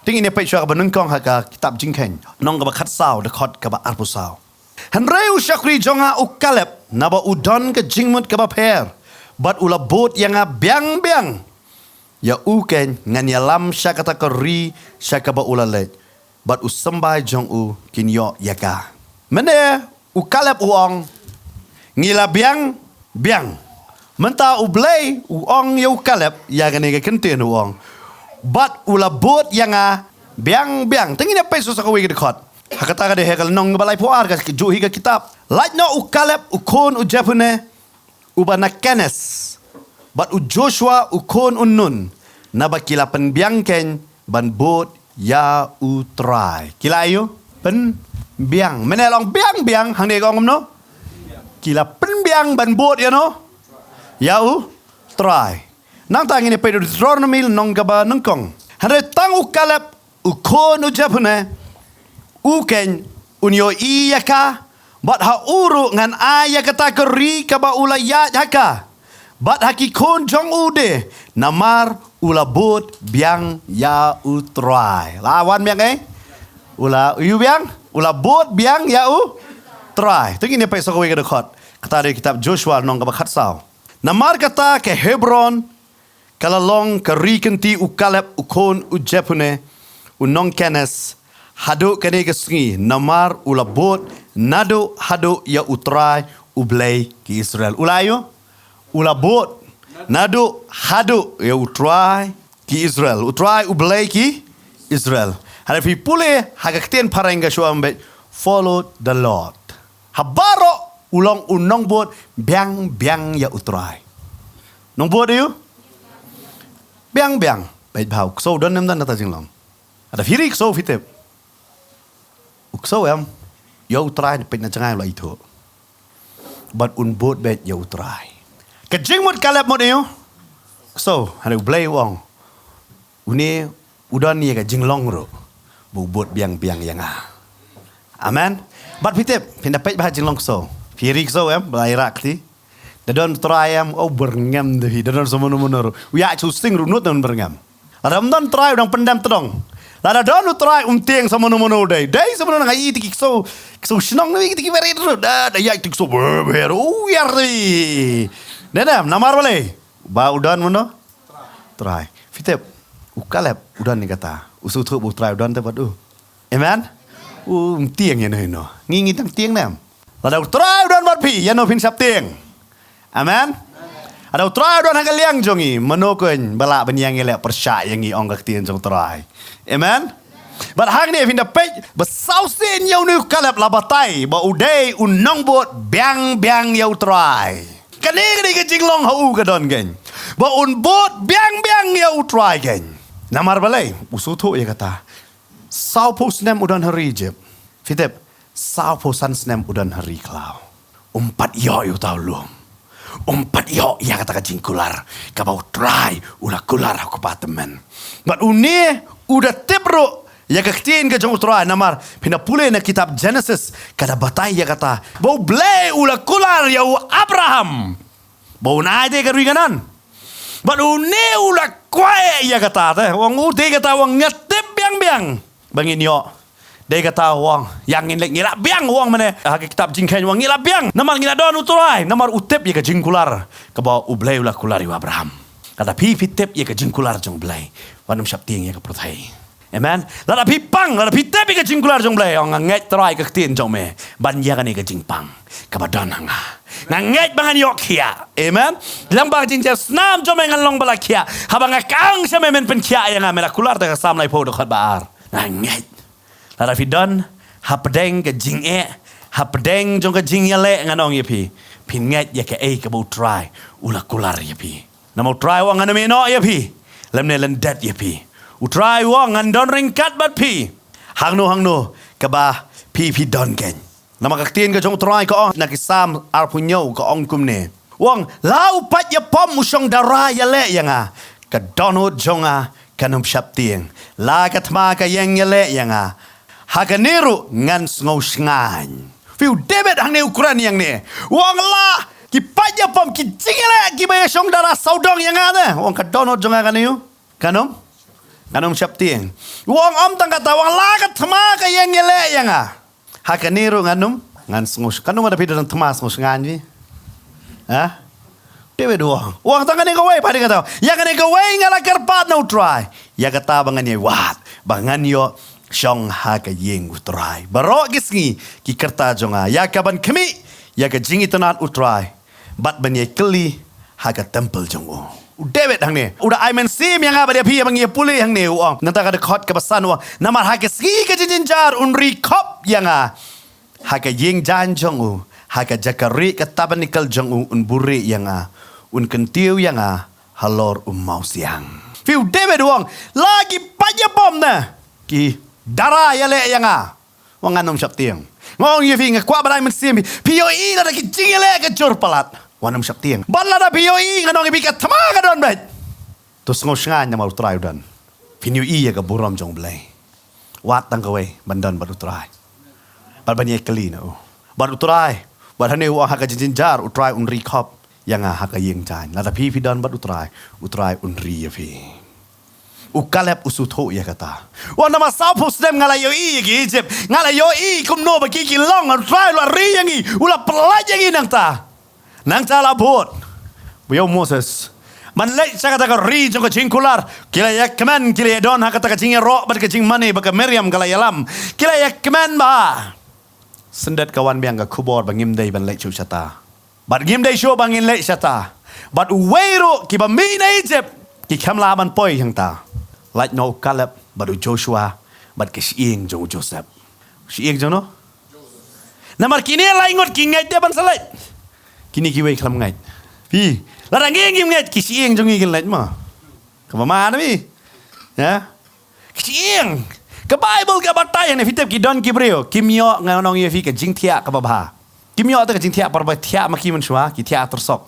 Te ngin ïa peit shuwa kaba nyngkong ha ka kitab Jingkheiñ, lynnong kaba khatsaw, dkhot kaba arphew saw. Hynrei u shakri jong nga u Kaleb, naba u don ka jingmut kaba pher, bad u la bud ïa nga biang biang. Ïa u keiñ ngan ïalam sha kata ka ri sha kaba u la leit, bad u symbai jong u kin ïoh ïa ka. Mynne u Kaleb u ong, ngi la biang biang. Mynta U Blei u ong ïa u Kaleb ïa kane ka kyntien, u ong, bad u la bud ïa nga biang biang. Te ngin ïa peit sa kawei ka dkhot. Ha kata ka dei ha ka lynnong kaba laiphew ar ka juh hi ka kitab. Lait noh u Kaleb u khun u Jephunne, uba na Kenes, bad u Joshua u khun u Nun, naba ki la pynbiang keiñ ban bud ïa U Trai. Ki la aïu? Pynbiang. Mynne la ong biang biang, hangne ka ong kumno? Ki la pynbiang ban bud ïano? Ïa U Trai. Nangta ngin ïa peit Deuteronomi lynnong kaba nyngkong. Hynrei tang u Kaleb u khun u Jephunne, u keiñ un ïohi ïa ka, bad ha u ruh ngan ai ïa kata ka ri kaba u la ïaid ha ka, bad ha ki khun jong u de, namar u la bud biang ïa U Trai. La wan biang eh? U la aïu biang? U la bud biang ïa U Trai. Te ngin ïa peit sa kawei ka dkhot. Kata dei kitab Joshua lynnong kaba khatsaw. Namar kata ka Hebron ka la long ka ri kynti u Kaleb u khun u Jephunne, u nong Kenes, haduh kane ka sngi, namar u la bud naduh haduh ïa U Trai U Blei ki Israel. U la aïu? U la bud naduh haduh ïa U Trai ki Israel. U Trai U Blei ki Israel. Hynrei phi pule ha ka ktien phareng ka shu ong beit, "Follow the Lord." Ha baroh u long u nongbud biang biang ïa U Trai. Nongbud aïu? Biang biang. Beit bha, u ksew don ne ym don na kata ka jinglong? Lada phi ri ksew phi tip. U ksew em, ïa U Trai, peit na jngai u la ithuh. Bad un bud beit ïa U Trai. Ka jingmut Kaleb mut aïu? Ksew. Hynrei U Blei u ong, une u don ïa ka jinglong ruh ba u bud biang biang ïa nga. Amen. Bad phi tip, phin da peit bha jinglong ksew. Phi ri ksew em, ba la ïarap kti. Da don U Trai em, oh, byrngem de phi. Da don sa mano mano ruh, u ïaid sha u sting ruh, nud un byrngem. Lada ym don U Trai u dang pyndem tdong. Lada don U Trai um tieng sa mano mano dei. Dei sa mano, nga ïohi te ki ksew, ksew shnong ne kito ki barit ruh. Da, da ïaid te ksew, ber, ber, u ïar te. Ne ne, namar balei? Ba u don mano? Trai. Phi tip, u Kaleb u don ïa kata. U sngewthuh ba U Trai u don te bad u. Amen. Um tieng ïano ïano. Ngi, ngi tang tieng ne em? Lada U Trai u don bad phi, ïano phin shah tieng? Amen. Lada U Trai u don ha ka liang jong ngi, mano keiñ ba lah ban ïeng ïaleh pyrshah ïa ngi, ong ka ktien jong U Trai. Amen. Bad hangne phin da peit ba saw sien ïa une u Kaleb la batai ba u dei u nongbud biang biang ïa U Trai. Kane ka dei ka jinglong ha u ka don keiñ, ba un bud biang biang ïa U Trai keiñ. Namar balei? U sngewthuh ïa kata. Sawphew snem u don ha ri Ijipt. Phi tip, sawphew san snem u don ha ri khlaw. Um pat ïoh ïa uta u lum. Um pat ïoh ïa kata ka jingkular kaba U Trai u la kular ha u kpa tymmen. Bad une u da tip ruh ïa ka ktien ka jong U Trai, namar phin da pule na kitab Jenesis, ka da batai ïa kata ba U Blei u la kular ïa u Abraham ba un ai te ka ri Kanaan. Bad une u la kwah ïa kata te, u ong, u dei kata u ong, nga tip biang biang ba ngin ïoh. Dei kata u ong, ïa ngin leit, ngi lah biang, u ong, mane ha ka kitab Jingkheiñ u ong, ngi lah biang namar ngi la don U Trai, namar u tip ïa ka jingkular kaba U Blei u la kular ïa u Abraham. Lada phi, phi tip ïa ka jingkular jong U Blei, wat nym shah tieng ïa ka pyrthei. Amen. Lada phi pang, lada phi tip ïa ka jingkular jong U Blei, ong nga ngeit Trai ka ktien jong me ban ïa kane ka jingpang kaba don ha nga. Nga ngeit ba ngan ïoh khiah. Amen. Lyngba ka jingjia snam jong me ngan long ba la khiah. Haba nga kang sha me men pynkhiah ïa nga, me la kular da ka Salm laiphew dkhot ba ar. Nga ngeit. Lada phi don hapdeng ka jingeh, hapdeng jong ka jingïaleh, ngan ong ïa phi, phin ngeit ïa kaei kaba U Trai u la kular ïa phi. Namar U Trai u ong ngan ym ïehnoh ïa phi, lymne lyndet ïa phi. U Trai u ong ngan don ryngkat bad phi hangno hangno kaba phi phi don kein. Namar ka ktien ka jong U Trai ka ong na ki Salm arphew hynñiew ka ong kumne. U ong la u pait ïapom u shong dara ïaleh ïa nga, ka dohnud jong nga kan ym sheptieng. La ka thma ka ïeng ïaleh ïa nga, ha kane ruh ngan sngew shngaiñ. Phi, U David hangne u kren ïa ngne. U ong la ki pait ïapom ki jingïaleh kiba ïa shong dara sawdong ïa nga ne, u ong ka dohnud jong nga kan ym, kan ym, kan ym sheptieng. U ong ym tang kata, u ong la ka thma ka ïeng ïaleh ïa nga, ha kane ruh ngan ym, ngan sngew sh-, kan ym da phi da thma sngew shngaiñ phi. Ha? David u ong, u ong tang kane kawei, phi, dei kata. Ïa kane kawei nga la kyrpad na U Trai, ïa kata ba ngan ïai wad, ba ngan ïoh shong ha ka ïing U Trai baroh ki sngi ki kyrta jong nga, ïa kaban khmih ïa ka jingitynnad U Trai bad ban ïai kylli ha ka templ jong u. U David hangne u da ai mynsiem ïa nga bad ïa phi, ïa ba ngi ïa pule hangne, u ong nangta ka dkhot kaba san, u ong namar ha ka sngi ka jingjynjar un ri khop ïa nga ha ka ïing jaiñ jong u, ha ka jaka rieh ka tabernacle jong u un buhrieh ïa nga, un kyntiew ïa nga halor u mawsiang. Phi, u David u ong la ki pait ïapom ne ki dara ïaleh ïa nga, u ong ngan ym sheptieng. Nga ong ïa phi, nga kwah ban ai mynsiem, phi ïohi lada ki jingïaleh ka jur palat, u ong ngan ym sheptieng. Bad lada phi ïohi, ngan ong ïa phi, ka thma ka don beit. To sngew shngaiñ namar U Trai u don. Phin ïohi ïa ka burom jong U Blei. Wad tang kawei ban don bad U Trai bad ban ïai kylli na u. Bad U Trai, bad hangne u ong ha ka jingjynjar U Trai un ri khop ïa nga ha ka ïing jaiñ. Lada phi phi don bad U Trai, U Trai un ri ïa phi. U Kaleb u sngewthuh ïa kata. U ong namar sawphew snem nga la ïohi ïa ki Egypt, nga la ïohi kumno ba ki ki long, U Trai u la ri ïa ngi, u la pyllait ïa ngi nangta. Nangta la bud ba ïa u Moses ban leit sha kata ka ri jong ka jingkular. Ki la ïa kmen, ki la ïa don ha kata ka jingïaroh bad ka jingmane ba ka Miriam ka la ïalam. Ki la ïa kmen bha. Syndet ka wan biang ka khubor ba ngim dei ban leit shuh shata. Bad ngim dei shuh ba ngin leit shata. Bad uwei ruh kiba mih na Egypt ki khlem lah ban poi hangta. Lait noh u Kaleb bad u Joshua bad ka shyieng jong u Joseph. Shyieng jong no? Namar kine lai ngut ki ngeit de ban sa leit. Kine kiwei khlem ngeit. Phi, lada ngi ngim ngeit, ki shyieng jong ngi kin leit mo. Kaba ma na phi. Ya. Ki shyieng. Ka Bible ka batai ne, phi tip ki don ki briew kim ïoh, nga ong ïa phi, ka jingthiah kaba bha. Kim ïoh te ka jingthiah, por ba thiah ma ki mynshuwa, ki thiah tyrsok.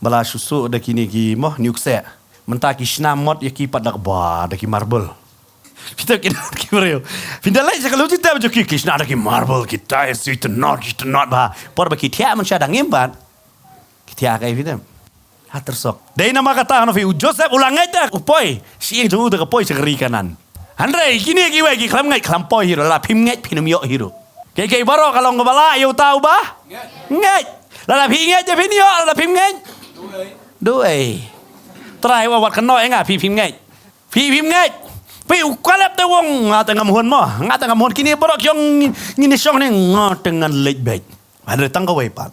Ba la shu suh da kine ki mo, niu kseh. Mynta ki shna mot ïa ki pat da kaba, da ki marble. Phi tip ki don ki briew. Phi da leit sha ka lum jingtep jong ki, ki shna da ki marble, ki tiles, ki tynnad, ki tynnad bha. Por ba ki thiah mynshuwa dang im pat. Ki thiah kaei phi tip? Ha tyrsok. Dei namar kata hano phi, u Joseph u la ngeit da u poi. Shyieng jong u da ka poi sha ka ri Kanaan. Hynrei kine kiwei ki khlem ngeit, khlem poi hi ruh, la phim ngeit phin ym ïoh hi ruh. Kaei kaei baroh ka long kaba lah ïa uta uba ngeit. Lada phi ngeit te phin ïoh, lada phim ngeit. Duh ei. Trai wa wat kynnoh ïa nga phi phim ngeit. Phi phim ngeit. Phi u Kaleb te u ong nga te ngam hun mo. Nga te ngam hun, kine baroh ki ong ngin ïa shong ne, nga te ngan leit beit. Hynrei tang kawei pat.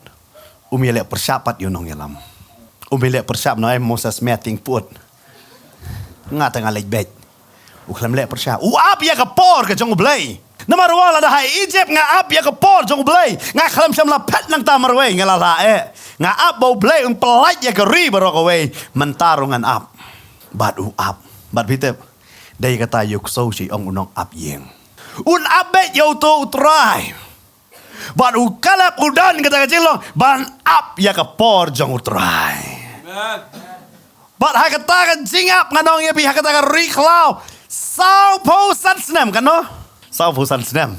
Um ïaleh pyrshah pat ïa u nongïalam. Um ïaleh pyrshah noh, eh, Moses, me tieng put. Nga te nga leit beit. U khlem leh pyrshah. U ap ïa ka por ka jong U Blei. Namar u ong lada ha Egypt nga ap ïa ka por jong U Blei, nga khlem shym la phet nangta marwei, nga la lah eh. Nga ap ba U Blei un pyllait ïa ka ri baroh kawei, mynta ruh ngan ap. Bad u ap. Bad phi tip, dei kata ïa u ksew shi ong u nongap ïing. Un ap beit ïa uto U Trai. Bad u Kaleb u don kata ka jinglong ban ap ïa ka por jong U Trai. Amen. Bad ha kata ka jingap, ngan ong ïa phi, ha kata ka ri khlaw, sawphew san snem, kan no? Sawphew san snem.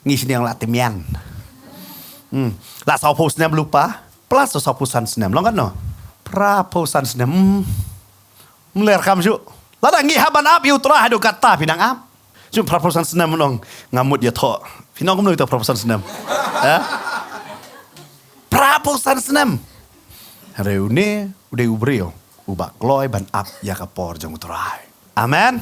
Ngi shane ong la tymmen. Hmm. La sawphew snem lypa, plus sawphew san snem. Long kan no? Phraphew san snem. Hmm. Mler kam shu. Lada ngi hap ban ap ïa U Trai haduh katta phi nang ap. Shu phraphew san snem, nong nga mut ïathoh. Phi nong kumno ïa phraphew san snem? Eh? Phraphew san snem. Hynrei une u dei u briew uba kloi ban ap ïa ka por jong U Trai. Amen.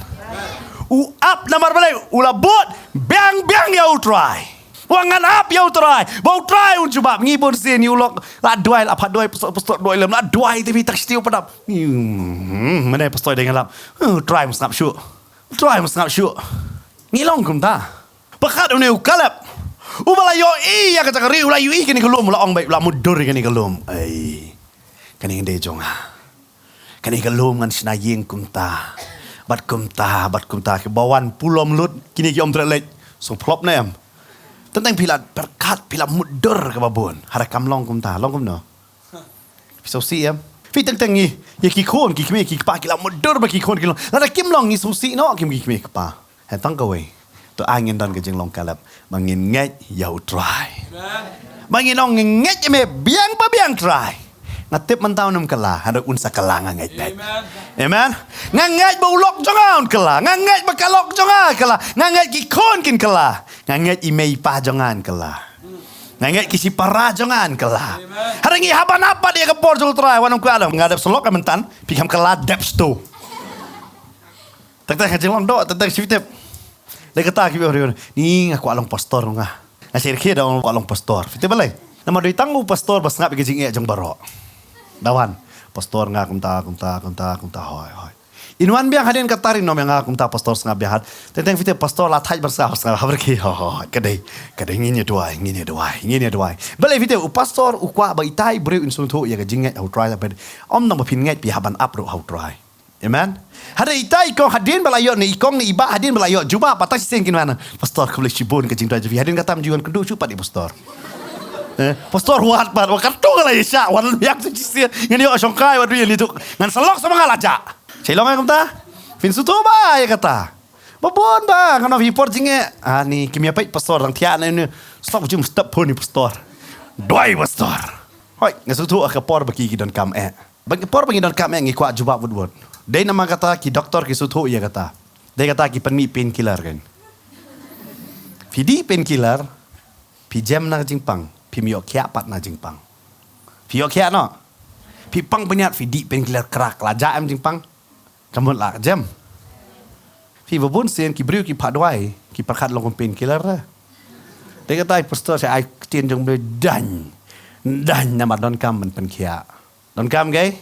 U ap namar balei? U la bud biang biang ïa U Trai. Wa ngan ap ïa U Trai ba U Trai un jubab. Ngi bun sien ïa u lok la duwai, la pat duwai, pastor, pastor duwai lem, la duwai te phi tak stiu padap. Hmm, mane pastor dei ngan lap. U Trai must ngap shuh. U Trai must ngap shuh. Ngi long kumta. Pakat une u Kaleb uba la ïohi ïa ka jaka ri, u la ïohi kane ka lum, u la ong bai, u la mutdur ïa kane ka lum. Ai, kane ka dei jong nga. Kane ka lum ngan shna ïing kumta bad kumta bad kumta, kiba wan pulom lut, kine ki ym treh leit. Sngewphlop ne em? Teng teng phi la pyrkhat, phi la mutdur kaba bun. Hynrei kam long kumta, long kumno? Phi sngewsih em? Phi teng teng ngi ïa ki khun ki kmie ki kpa ki la mutdur ba ki khun ki long. Lada kim long ngi sngewsih noh kim ki kmie ki kpa. Hynrei tang kawei, to ai ngin don ka jinglong Kaleb ba ngin ngeit ïa U Trai. Ba ngin ong, nga ngeit ïa me biang ba biang Trai. Nga tip mynta un ym kylla, hynrei un sa kylla, nga ngeit beit. Amen. Nga ngeit ba u lok jong nga un kylla, nga ngeit ba ka lok jong nga kylla, nga ngeit ki khun kin kylla, nga ngeit i mei i pa jong nga un kylla. Nga ngeit ki shipara jong nga un kylla. Hynrei ngi hap ban ap pat ïa ka por jong U Trai, wat nym kwah lem, nga dep sa lok mynta, phi kham kylla dep shuh. Teng teng ka jinglong doh, teng teng shi tip. Dei kata ki briew, ni nga kwah long pastor nga. Nga sngewkhia da ong kwah long pastor. Phi tip balei? Namar dei tang u pastor ba sngap ïa ka jingeh jong baroh. Da wan pastor nga kumta kumta kumta kumta, hoi hoi. Yn wan biang hadien kata ri nym ïa nga kumta pastor sngap biang hat. Teng teng phi tip pastor la thait ban sngap, sngap ha byrki, hoi hoi. Ka dei, ka dei, ngin ïa duwai, ngin ïa duwai, ngin ïa duwai. Balei phi tip? U pastor u kwah ba itai briew in sngewthuh ïa ka jingngeit ha U Trai, ym tang ba phin ngeit, phi hap ban ap ruh ha U Trai. Amen. Hynrei itai i kong hadien ba la ïoh, ne i kong ne i bah hadien ba la ïoh jubab, pat shisien kin wan, pastor khublei shibun ka jingduwai jong phi. Hadien kata ym ju wan kynduh shuh pat ïa pastor. Eh, pastor wat pat, wat katto ka la ïa shah, wat lem ïa ka shisien. Ngan ïoh shongkai wat ïa ni tu. Ngan sa lok sa ma nga la jah. Shei long ïa kumta? Phin sngewthuh ba ïa kata. Ba bun ba ngan ong phi por jingeh. Ah, ni kim ïa peit pastor, dang thiah ne ni. Stop jum stop phone ni pastor. Duwai pastor. Hoi, nga sngewthuh ha ka por ba ki ki donkam eh. Ba ngi por ba ngi donkam eh ngi kwah jubab wut wut. Dei namar kata ki doktor ki sngewthuh ïa kata. Dei kata ki pynmih painkiller kan. Phi dih painkiller, phi jem na ka jingpang, phim ïoh khiah pat na jingpang. Phi ïoh khiah noh. Phi pang pynïaid, phi dih painkiller, krak, la jah em jingpang? Ka mut la jem. Phi, ba bun sien ki briew ki phah duwai, ki pyrkhat long kum painkiller te. Dei kata i pastor sa ai ktien jong me, dang, dang namar donkam ban pynkhiah. Donkam kei?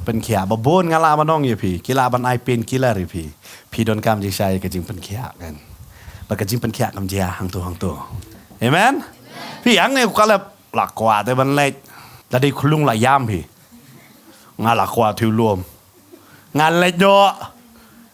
Pynkhiah. Ba bun nga lah ban ong ïa phi, ki lah ban ai painkiller ïa phi. Phi donkam jingshai ka jingpynkhiah kan. Ba ka jingpynkhiah kam jia hangto hangto. Amen. Phi, hangne u Kaleb la kwah te ban leit. La dei khulung la ïam phi. Nga la kwah te u lum. Nga leit noh.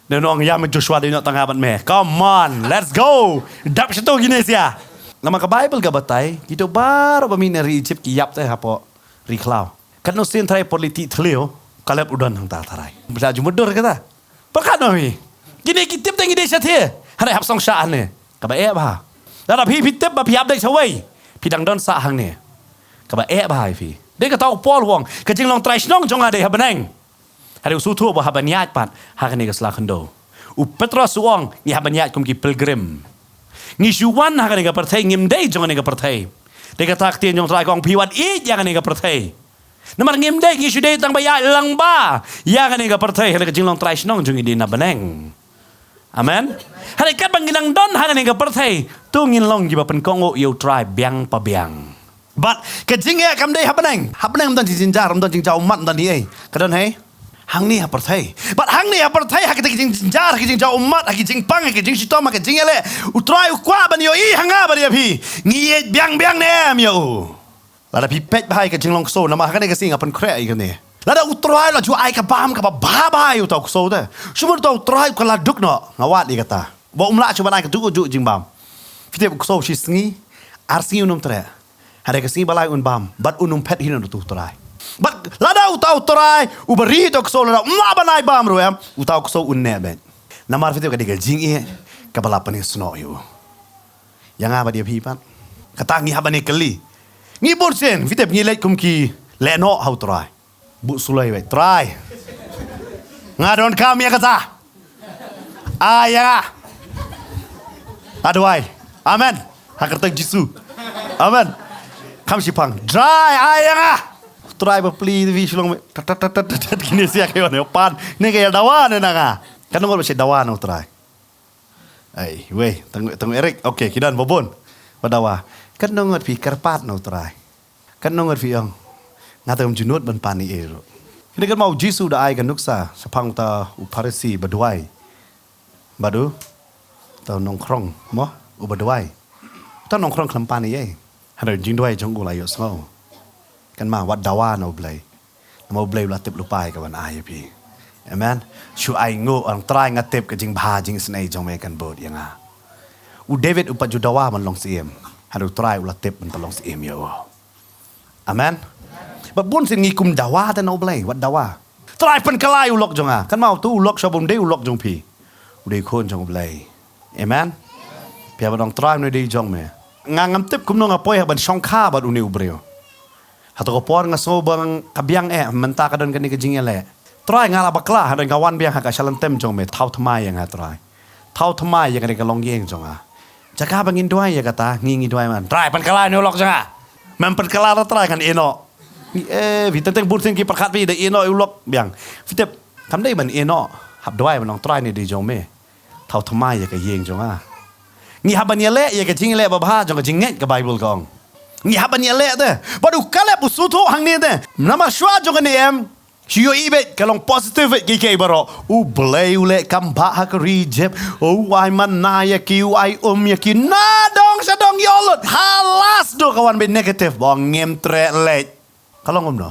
Dei nong ïam Joshua, dei noh tang nga bad me. Come on, let's go. Dap shato kine sia. Namar ka Bible ka batai, kito baroh ba mih na ri Egypt ki ïap te hapoh ri khlaw. Katno sien trai por liti thliew, Kaleb u don hangta trai. Bla ju mutdur kata. Pyrkhat noh phi. Kine ki tip te ngi dei shatei. Hynrei hap song shah hangne. Kaba eh bha. Lada phi phi tip ba phi hap dei shawei, phi dang don sah hangne. Kaba eh bha ïa phi. Dei kata u Paul u ong, ka jinglong trai shnong jong nga dei ha bneng. Hynrei u sngewthuh ba hap ban ïaid pat ha kane ka sla khyndew. U Petros u ong, ngi hap ban ïaid kum ki pilgrim. Ngi shu wan ha kane ka pyrthei, ngim dei jong kane ka pyrthei. Dei kata ka ktien jong U Trai ka ong, phi wat ïeit ïa kane ka pyrthei. Namar ngim dei, ngi shu dei tang ba ïaid lang ba ïa kane ka pyrthei, hynrei ka jinglong trai shnong jong ngi dei na bneng. Amen. Hynrei katba ngi dang don ha kane ka pyrthei, to ngin long kiba pynkohnguh ïa U Trai biang pa biang. Bad ka jingeh kam dei ha bneng. Ha bneng ym don jingjynjar, ym don jingjaw ummat, ym don ei ei. Ka don hei hangne ha pyrthei. Bad hangne ha pyrthei, ha kata ka jingjynjar, ha ka jingjaw ummat, ha ka jingpang, ha ka jingshitom, ha ka jingïaleh, U Trai u kwah ban ïohi ha nga bad ïa phi, ngi ïeit biang biang ne em ïa u. Lada phi peit bha ïa ka jinglong ksew, namar ha kane ka sngi nga pynkhreh ïa kane. Lada U Trai la ju ai ka bam kaba bha bha ïa uta u ksew te, shu mut uta U Trai u kylla duk noh, nga wad ïa kata. Ba um lah shuh ban ai kajuh kajuh jingbam. Phi tip u ksew shi sngi, ar sngi un ym treh. Hynrei ka sngi ba lai un bam, bad un ym phet hi noh na uta U Trai. Bad lada uta U Trai uba ri uta u ksew lada um lah ban ai bam ruh em, uta u ksew un neh beit. Namar phi tip ka dei ka jingeh kaba la pynïasnoh ïa u. Ïa nga bad ïa phi pat. Kata ngi hap ban ïakylli. Ngi bun sien, phi tip ngi leit kum ki lehnoh ha U Trai. Buh suloi beit, Trai, nga donkam ïa kata. Ai ïa nga. Aduwai. Amen. Ha ka kyrteng Jisu. Amen. Kham shipang. Trai, ai ïa nga. Trai bapli vi shlong. Tat tat tat tat tat, kine sia ka ïoh ne pan. Ne ka ïa dawa ne na nga. Kan nang ba shi dawa ne U Trai. Ai wei, tang tang Eric. Okay, ki don ba bun. Ba dawa. Katno ngut phi kyrpad na u Trai? Katno ngut phi ong, nga te ngam ju nud ban pan ei ei ruh? Kine katba u Jisu u da ai ka nuksa shaphang uta u Pharisi ba duwai bad uta u nongkhrong, mo, uba duwai. Uta u nongkhrong khlem pan ei ei. Hynrei jingduwai jong u la ïohsngew. Katba wat dawa na u Blei. Namar u Blei u la tip lypa ïa ka ban ai ïa phi. Amen. Shu ai nguh, ong Trai, nga tip ka jingbha jingisynei jong me kan bud ïa nga. U David u pat ju dawa ban long syiem. Hynrei u Trai u la tip ban pynlong syiem ïa u. Amen. Bad bun sien ngi kum dawa te na u Blei, wat dawa. Trai, pynkylla ïa u lok jong nga. Katba uto u lok shuwa ba um dei u lok jong phi. U dei u khun jong u Blei. Amen. Phi hap ban ong, Trai, une u dei jong me. Nga ngam tip kumno nga poi ha ban shongkha bad une u briew. Hato ka por nga sngew ba ka biang eh, mynta ka don kane ka jingïaleh. Trai, nga la bakla, hynrei nga wan biang ha ka shalynter jong me, thaw thymmai ïa nga, Trai. Thaw thymmai ïa kane ka longïing jong nga. Jaka ba ngin duwai ïa kata, ngi ngi duwai man, Trai, pynkylla ïa une u lok jong nga. Mem pynkylla ruh, Trai, ngan ïeh noh. Ngi, eh, phi teng teng bun sien ki pyrkhat phi da ïeh noh ïa u lok biang. Phi tip, kam dei ban ïeh noh, hap duwai ban ong, Trai, une u dei jong me. Thaw thymmai ïa ka ïing jong nga. Ngi hap ban ïaleh ïa ka jingïaleh babha jong ka jingngeit, ka Baibl ka ong. Ngi hap ban ïaleh te. Bad u Kaleb u sngewthuh hangne te. Namar shuwa jong kane em, shu ïohi beit, ka long positive beit kiei kiei baroh. U Blei u leh kam bha ha ka ri Ijipt. U ai manna ïa ki, u ai um ïa ki. Na dong sha dong ïoh lut. Ha last duh ka wan beit negative. Ba ngim treh leit. Ka long kumno?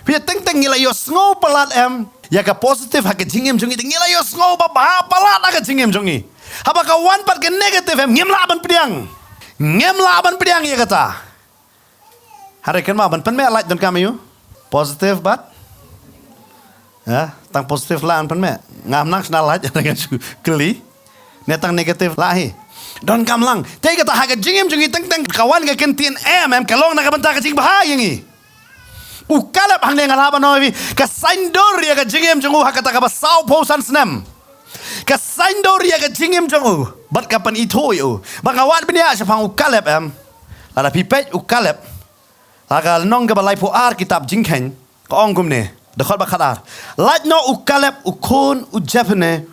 Phi teng teng ngi la ïohsngew palat em ïa ka positive ha ka jingim jong ngi, te ngi la ïohsngew babha palat ha ka jingim jong ngi. Haba ka wan pat ka negative em, ngim lah ban pdiang. Ngim lah ban pdiang ïa kata. Hynrei katba ban pynmih lait donkam aïu? Positive bad, ha, tang positive lah ban pynmih. Ngam nang shna lait, nga shu kylli. Ne tang negative lah hi? Donkam lang. Te kata ha ka jingim jong ngi teng teng ka wan ka kyntien em, em ka long na ka bynta ka jingbha ïa ngi. U Kaleb hangne nga lah ban ong ïa phi, ka saiñdur ïa ka jingim jong u ha kata kaba sawphew san snem. Ka saiñdur ïa ka jingim jong u bad ka pynithuh ïa u. Ba nga wad bniah shaphang u Kaleb em. Lada phi peit u Kaleb ha ka lynnong kaba laiphew ar kitab Jingkheiñ, ka ong kumne, dkhot ba khatar. Lait noh u Kaleb u khun u Jephunne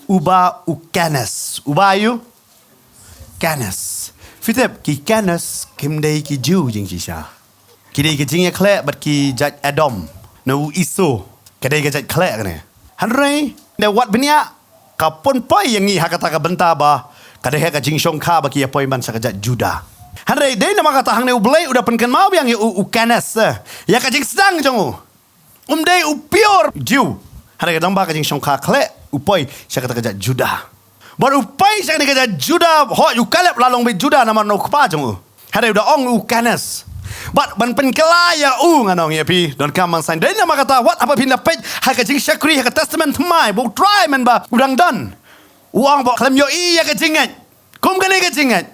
uba u Kenes. Uba aïu? Kenes. Phi tip, ki Kenes kim dei ki Jiw jingshisha. Ki dei ki jingïakhleh bad ki jait Edom, na u Esau. Ka dei ka jait khleh kane. Hynrei, ne wat bniah, ka pynpoi ïa ngi ha kata ka bynta ba ka dei ha ka jingshongkha ba ki ïa poi man sha ka jait Judah. Hynrei dei namar kata hangne U Blei u da pynkynmaw biang ïa u, u Kenes, eh, ïa ka jingsdang jong u. Um dei u pure Jiw. Hynrei ka dang ba ka jingshongkha khleh, u poi sha kata ka jait Judah. Bad u poi sha kane ka jait Judah, hooid u Kaleb la long beit Judah namar na u kpa jong u. Hynrei u da ong u Kenes. Bad ban pynkylla ïa u, ngan ong ïa phi, donkam ban saiñ. Dei namar kata, wat haba phin da peit ha ka jingshakri ha ka Testament Thymmai, ba U Trai mynba u dang don, u ong ba khlem ïohi ïa ka jingngeit kum kane ka jingngeit,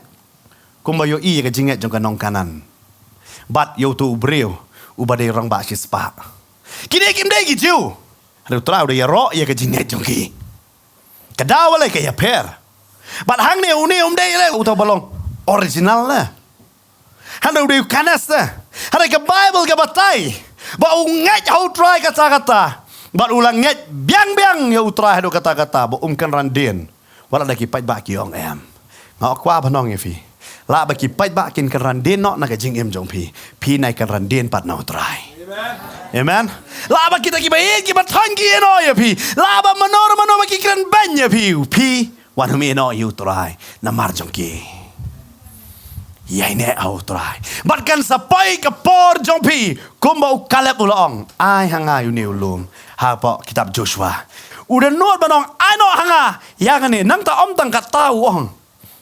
kumba ïohi ïa ka jingngeit jong ka nong Kanaan. Bad ïa uto u briew uba dei rangbah shispah. Kine kim dei ki Jiw. Hynrei U Trai u da ïaroh ïa ka jingngeit jong ki. Ka daw lei ka ïapher. Bad hangne une um dei lei uta ba long original lei. Hynrei u dei u Kenes lei. Hynrei ka Baibl ka batai ba u ngeit ha U Trai kata kata. Bad u la ngeit biang biang ïa U Trai haduh kata kata ba um kynran dien. Wat la da ki paidbah ki ong em. Nga kwah ban ong ïa phi, lah ba ki paidbah kin kynran dien noh na ka jingim jong phi, phi nai kynran dien pat na U Trai. Amen. Lah ba kita kiba ïeit kiba thaiñ ki ïeh noh ïa phi. Lah ba mano mano ba ki kren beiñ ïa phi, phi wan ym ïeh noh ïa U Trai namar jong ki. Ïaineh ha U Trai. Bad kan sa poi ka por jong phi kumba u Kaleb u la ong, ai ha nga ïa une u lum. Hapoh kitab Joshua u da nud ban ong, ai noh ha nga ïa kane. Nangta ym tang katta, u ong,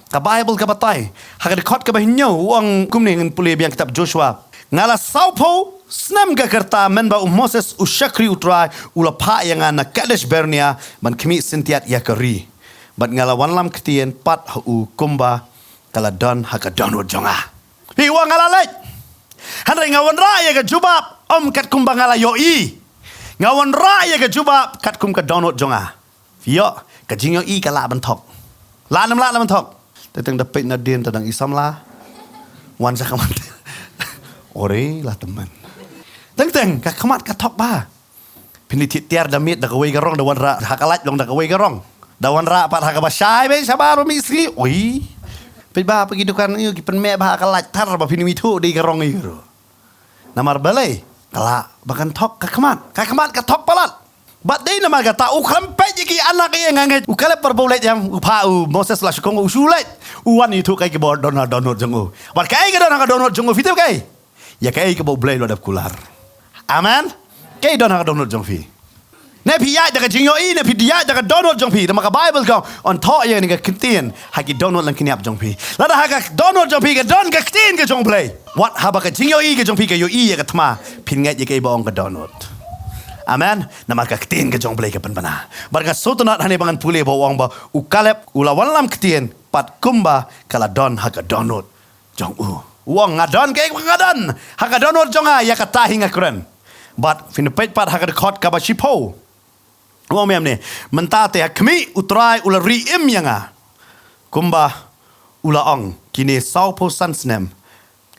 ka Baibl ka batai ha ka dkhot kaba hynñiew, u ong kumne, ngan pule biang kitab Joshua. Nga la sawphew snem ka rta mynba u Moses u shakri U Trai u la phah ïa nga na Kadesh Barnea ban khmih syntiat ïa ka ri. Bad nga la wanlam ktien pat ha u kumba ka la don ha ka dohnud jong nga. Phi, u ong nga la leit. Hynrei nga wanrah ïa ka jubab ym katkum ba nga la ïohi. Nga wanrah ïa ka jubab katkum ka dohnud jong nga. Phi ïoh, ka jingïohi ka lah ban thok. Lah ne ym lah ban thok? Teng teng da peit nadien te dang i samla. Wan sha khmat. Ore, la tymmen. Teng teng ka khmat ka thok bha. Phin ïa thied tiar da miet da kawei ka rong, da wanrah ha ka lait long da kawei ka rong. Da wanrah pat ha kaba shai beit shabar ba mih sngi. Oi. Peit ba ha ki dukan ïa ki pynmih ba ha ka light thar ba phin ym ithuh dei ka rong ïa ruh. Namar balei? Ka lah ba kan thok ka khmat. Ka khmat ka thok palat. Bad dei namar kata u khlem peit ïa ki anak ïa nga ngeit. U Kaleb por ba u leit ïam, u phah u Moses la shukong u shu leit. U wan ithuh kaei kaba don ha dohnud jong u. Bad kaei ka don ha ka dohnud jong u phi tip kaei? Ïa kaei kaba U Blei u la dep kular. Amen. Kaei don ha ka dohnud jong phi? Ne phi ïaid da ka jingïohi, ne phi ïaid da ka dohnud jong phi. Namar ka Baibl ka ong, yn thoh ïa kane ka ktien ha ki dohnud lem ki niap jong phi. Lada ha ka dohnud jong phi ka don ka ktien ka jong U Blei, wat haba ka jingïohi ka jong phi ka ïohi ïa ka thma, phin ngeit ïa kaei ba ong ka dohnud. Amen. Namar ka ktien ka jong U Blei ka pynbna. Bad nga sngewtynnat hangne ba ngan pule ba u ong ba u Kaleb u la wanlam ktien pat kumba ka la don ha ka dohnud jong u. U ong nga don kaei ba nga don ha ka dohnud jong nga, ïa kata hi nga kren. Bad phin peit pat ha ka dkhot kaba shiphew. U ong mynne, mynta te ha khmih U Trai u la ri im ïa nga. Kumba u la ong, kine sawphew san snem.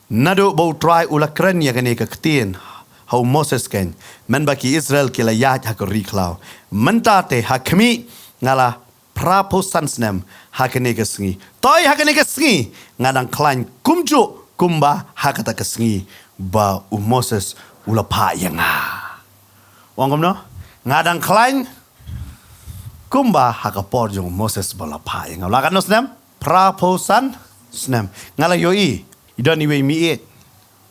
Naduh ba U Trai u la kren ïa kane ka ktien ha u Moses keiñ. Mynba ki Israel ki la ïaid ha ka ri khlaw. Mynta te ha khmih nga la phraphew san snem ha kane ka sngi. Toi ha kane ka sngi nga dang khlaiñ kumjuh kumba ha kata ka sngi ba u Moses u la phah ïa nga. Ong kumno? Nga dang khlaiñ kumba ha ka por jong u Moses ba la phah ïa nga. La katno snem? Phraphew san snem. Nga la ïohi i don iwei i mih ïeit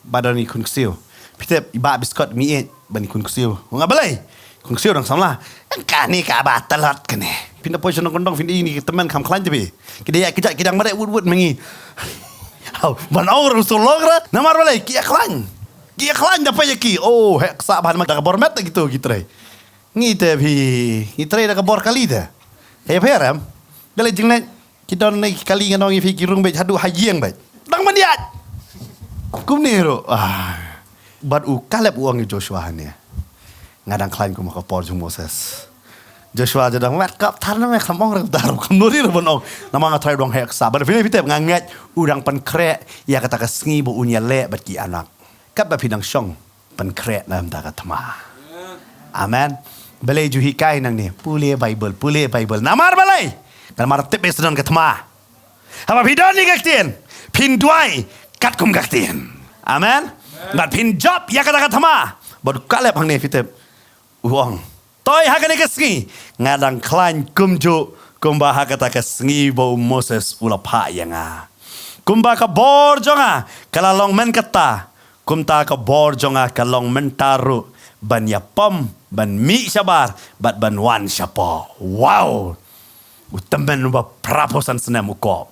ba don i khun ksiew. Phi tip i bah biskot mih ïeit ban i khun ksiew. Nga balei? Khun ksiew dang samla. Kane kaba tlot kane. Phin da poi sha nongkyndong phin da i kane ka tymmen kham khlaiñ te phi. Ki da ïaid ki jait ki dang mareh wut wut ma ngi. Haw, ban ong ruh shu long ra. Namar balei? Ki ïa khlaiñ. Ki ïa khlaiñ da peit ïa ki. Oh, heh ksah ban ma da ka bor met da kito ki trei. Ngi te phi, ngi trei da ka bor kali te. Ka ïapher em? Ka leit jingleit. Ki don ne ki kali ngan ong ïa phi ki rung beit haduh ha ïing beit. Dang ban ïaid. Kumne ruh. Ah. Bad u Kaleb u ong ïa Joshua hangne. Nga dang khlaiñ kum ha ka por jong Moses. Joshua te dang met kap thar na me kham ong rang thar kham nuri ruh ban ong. Namar nga trai dang heh ksah. Bad phi ne phi tip nga ngeit u dang pynkhreh ïa kata ka sngi ba un ïaleh bad ki anak. Katba phi dang shong. Pynkhreh na ka bynta ka thma. Amen. Balei ju hikai nangne? Pule Baibl, pule Baibl. Namar balei? Namar tip ba sdang ka thma. Haba phi don ïa ka ktien, phin duwai katkum ka ktien. Amen. Bad phin jop ïa kata ka thma. Bad u Kaleb hangne phi tip. U ong. Toi ha kane ka sngi nga dang khlaiñ kumjuh kumba ha kata ka sngi ba u Moses u la phah ïa nga. Kumba ka bor jong nga ka la long mynta, kumta ka bor jong nga ka long mynta ruh ban ïapom, ban mih shabar bad ban wan shapoh. Wow. U tymmen uba phraphew san snem u kop.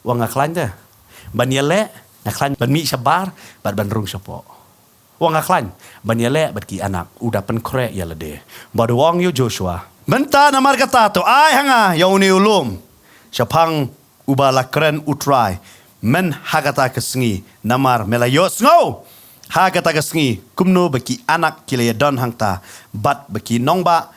Wa nga khlaiñ te ban ïaleh, nga khlaiñ ban mih shabar bad ban rung shapoh. Wa nga khlaiñ ban ïaleh bad ki anak, u da pynkhreh ïa lade. Bad u ong ïa u Joshua, mynta namar kata to ai ha nga ïa une u lum shaphang uba la kren u Trai. Men ha kata ka sngi, namar me la ïohsngew ha kata ka sngi kumno ba ki anak ki la ïadon hangta bad ba ki nongbah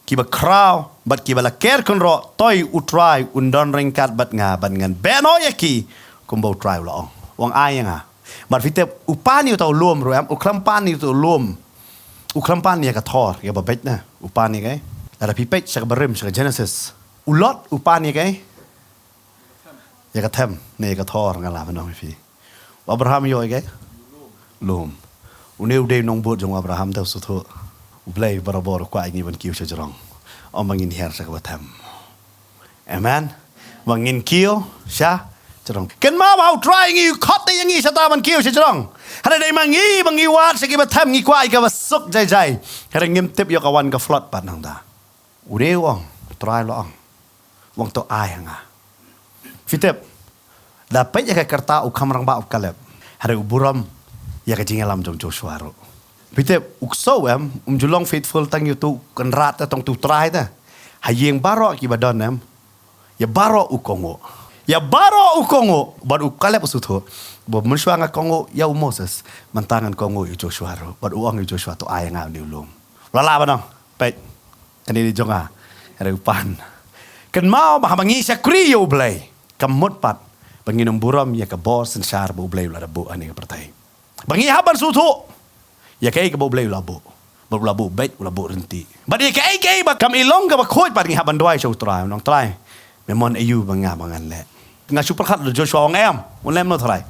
kiba khraw bad kiba la ker kynroh, toi u Trai un don ryngkat bad nga bad ngan beh noh ïa ki kumba u Trai u la ong. U ong ai ïa nga. Bad phi tip u pan ïa uta u lum ruh em, u khlem pan ïa uta u lum. U khlem pan ïa ka thor, ïa ba beit na. U pan ïa kaei? Lada phi peit sha ka barim, sha ka Genesis. U Lot u pan ïa kaei? Ïa ka them, ne ïa ka thor nga la ban ong ïa phi. U Abraham ïoh ïa kaei? Lum. Une u dei u nongbud jong u Abraham te u sngewthuh. U Blei barabor u kwah ïa ngi ban kiew sha jrong. Ym ba ngin hiar sha kaba them. Amen. Ba ngin kiew sha jrong. Kynmaw ba u Trai ngi u khot ïa ngi shata ban kiew sha jrong. Hynrei dei ma ngi ba ngi wad sha kiba them, ngi kwah ïa kaba suk jai jai. Hynrei ngim tip ïoh ka wan ka flood pat nangta. U dei u ong, u Trai u la ong. U ong to ai ha nga. Phi tip, da peit ïa ka rta u kham rangbah u Kaleb. Hynrei u burom ïa ka jingïalam jong Joshua ruh. Phi tip, u ksew em, um ju long faithful tang ïa utu u kynrad te, tang utu u trai te. Ha ïing baroh kiba don em. Ïa baroh u kohnguh. Ïa baroh u kohnguh, bad u Kaleb u sngewthuh. Ba mynshuwa nga kohnguh ïa u Moses, mynta ngan kohnguh ïa u Joshua ruh. Bad u ong ïa u Joshua to ai ha nga une u lum. La lah ban ong, peit. Kane dei jong nga. Hynrei u pan. Kynmaw ba haba ngi shakri ïa u Blei, kam mut pat ba ngin ym burom ïa ka bor synshar ba u Blei u la da buh ha kane ka pyrthei. Ba ngi hap ban sngewthuh ïa kaei kaba u Blei u la buh. Bad u la buh beit, u la buh rynti. Bad ïa kaei kaei ba kam i long kaba khuid bad ngi hap ban duwai sha u Trai, u ong Trai, me mon aïu ba nga ba ngan leh. Nga shu pyrkhat la Joshua u ong em, un leh kumno Trai.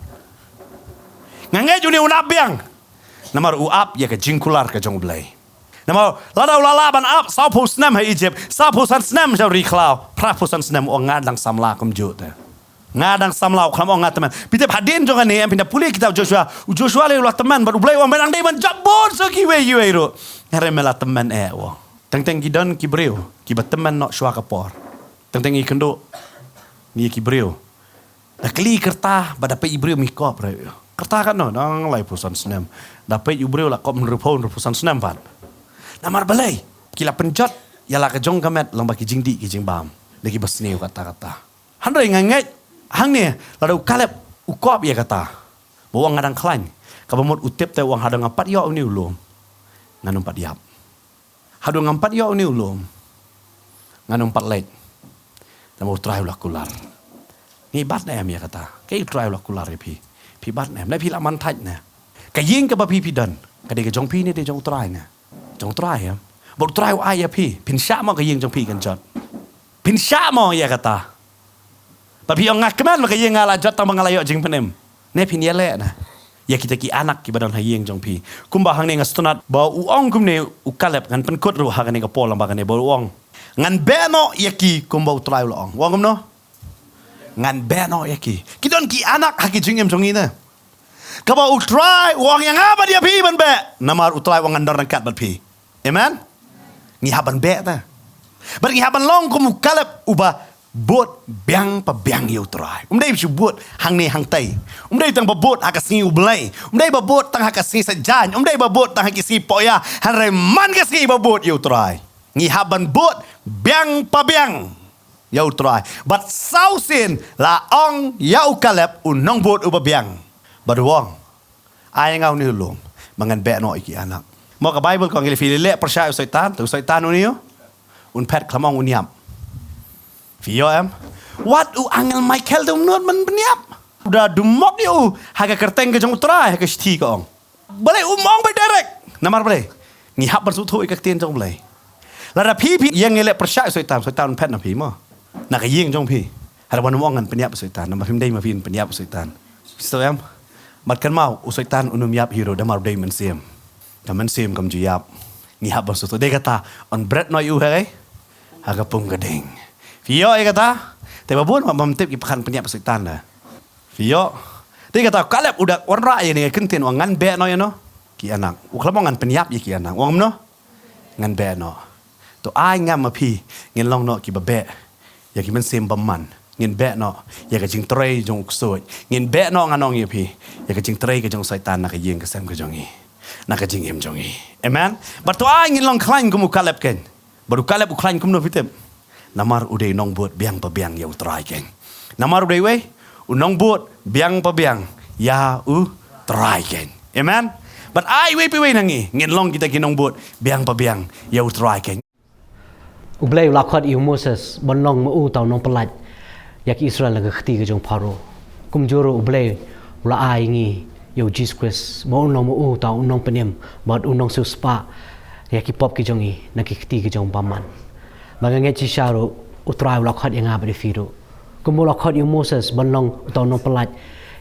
Nga ngeit une un ap biang. Namar u ap ïa ka jingkular ka jong u Blei. Namar lada u la lah ban ap sawphew snem ha Egypt, sawphew san snem sha u ri khlaw, phraphew san snem u ong nga dang samla kumjuh te. Nga dang samla, u khlem ong nga tymmen. Phi tip hadien jong kane em, phin da pule kitab Joshua. U Joshua lei u la tymmen bad u Blei u ong me dang dei ban jop bun sa kiwei kiwei ruh. Hynrei me la tymmen eh u ong. Teng teng ki don ki briew kiba tymmen noh shuwa ka por. Teng teng i kynduh ngi ki briew. Da kylli kyrta bad da peit i briew mi kop re. Kyrta katno dang laiphew san snem. Da peit u briew la kop hynriewphew hynriewphew san snem pat. Namar balei? Ki la pynjot ïa la ka jong ka met lyngba ki jingdih ki jingbam. Da kiba sniew kata kata. Hynrei nga ngeit hangne lada u Kaleb u kop ïa kata. Ba u ong nga dang khlaiñ. Kaba mut u tip te u ong haduh ngam pat ïoh une u lum, ngan ym pat ïap. Haduh ngam pat ïoh une u lum, ngan ym pat leit. Namar u Trai u la kular. Ngi bat ne em ïa kata? Kaei u Trai u la kular ïa phi? Phi bat ne em? Ne phi la man thait ne? Ka ïing kaba phi phi don, ka dei ka jong phi ne dei jong u Trai ne? Jong u Trai em. Bad u Trai u ai ïa phi, phin shah mo ka ïing jong phi kan jot? Phin shah mo ïa kata? Ba phi ong nga kmen ba ka ïing nga la jot tang ba nga la ïoh jingpynim. Ne phin ïaleh na ïa kita ki anak kiba don ha ïing jong phi? Kumba hangne nga sngewtynnat ba u ong kumne u Kaleb, ngan pynkut ruh ha kane ka por lyngba kane ba u ong ngan beh noh ïa ki kumba u Trai u la ong. U ong kumno? Ngan beh noh ïa ki. Ki don ki anak ha ki jingim jong ngi ne. Kaba u Trai u ong ïa nga bad ïa phi ban beh. Namar u Trai u ong ngan don ryngkat bad phi. Amen. Ngi hap ban beh ta. Bad ngi hap ban long kum u Kaleb uba bud biang pa biang ïa u Trai. Um dei shu bud hangne hangtai. Um dei tang ba bud ha ka sngi U Blei. Um dei ba bud tang ha ka sngi Saitjaiñ. Um dei ba bud tang ha ki sngi Poya. Hynrei man ka sngi ba bud ïa u Trai. Ngi hap ban bud biang pa biang ïa u Trai. Bad saw sien la ong ïa u Kaleb u nongbud uba biang. Bad u ong ai nga une u lum ba ngan beh noh ïa ki anak. Mo ka Baibl ka ong ngi leh phi leh pyrshah ïa u Soitan, te u Soitan une u un phet khlem ong un ïap. Phi ïoh em? Wat u angel Michael te um nud ban pynïap. U da dumok ïa u ha ka kyrteng ka jong u Trai ha ka shithi ka ong. Balei um ong ba direct? Namar balei? Ngi hap ban sngewthuh ïa ka ktien jong u Blei. Lada phi phi ïeng ïaleh pyrshah ïa u Soitan, Soitan un phet na phi mo. Na ka ïing jong phi. Hynrei wat nym ong ngan pynïap ïa u Soitan, namar phim dei ma phi ban pynïap ïa u Soitan. Sngewthuh em? Bad kynmaw u Soitan un ym ïap hi ruh namar u dei mynsiem. Ka mynsiem kam ju ïap. Ngi hap ban sngewthuh. Dei kata un bret noh ïa u ha ka, ha ka pung ka ding. Phi ïoh ïa kata? Te ba bun ba ym tip ki pyrkhat pynïap ïa u Soitan da. Phi ïoh? Te kata u Kaleb u da wanrah ïa kane ka ktien u ong ngan beh noh ïa no? Ki anak. U khlem ong ngan pynïap ïa ki anak. U ong kumno? Ngan beh noh. To ai ngam ma phi ngin long noh kiba beh ïa ki mynsiem bymman. Ngin beh noh ïa ka jingtrei jong u ksuid. Ngin beh noh ngan ong ïa phi ïa ka jingtrei ka jong u Soitan na ka ïing ka sem ka jong ngi, na ka jingim jong ngi. Amen. Bad to ai ngin long khlaiñ kum u Kaleb keiñ. Bad u Kaleb u khlaiñ kumno phi tip? Namar u dei u nongbud biang pa biang ïa u Trai keiñ. Namar u dei uwei u nongbud biang pa biang ïa u Trai keiñ. Amen. Bad ai iwei pa iwei na ngi ngin long kita ki nongbud biang pa biang ïa u Trai keiñ. U Blei u la khot ïa u Moses ban long ma u uta u nongpynlait ïa ki Israel na ka kti ka jong u Pharaoh. Kumjuh ruh u Blei u la ai ïa ngi ïa u Jisu Khrist ba un long ma u uta u nongpynim bad u nongsiewspah ïa ki pop ki jong ngi na ki kti ki jong u bymman. Ba nga ngeit shisha ruh u Trai u la khot ïa nga bad ïa phi ruh. Kumba u la khot ïa u Moses ban long uta u nongpynlait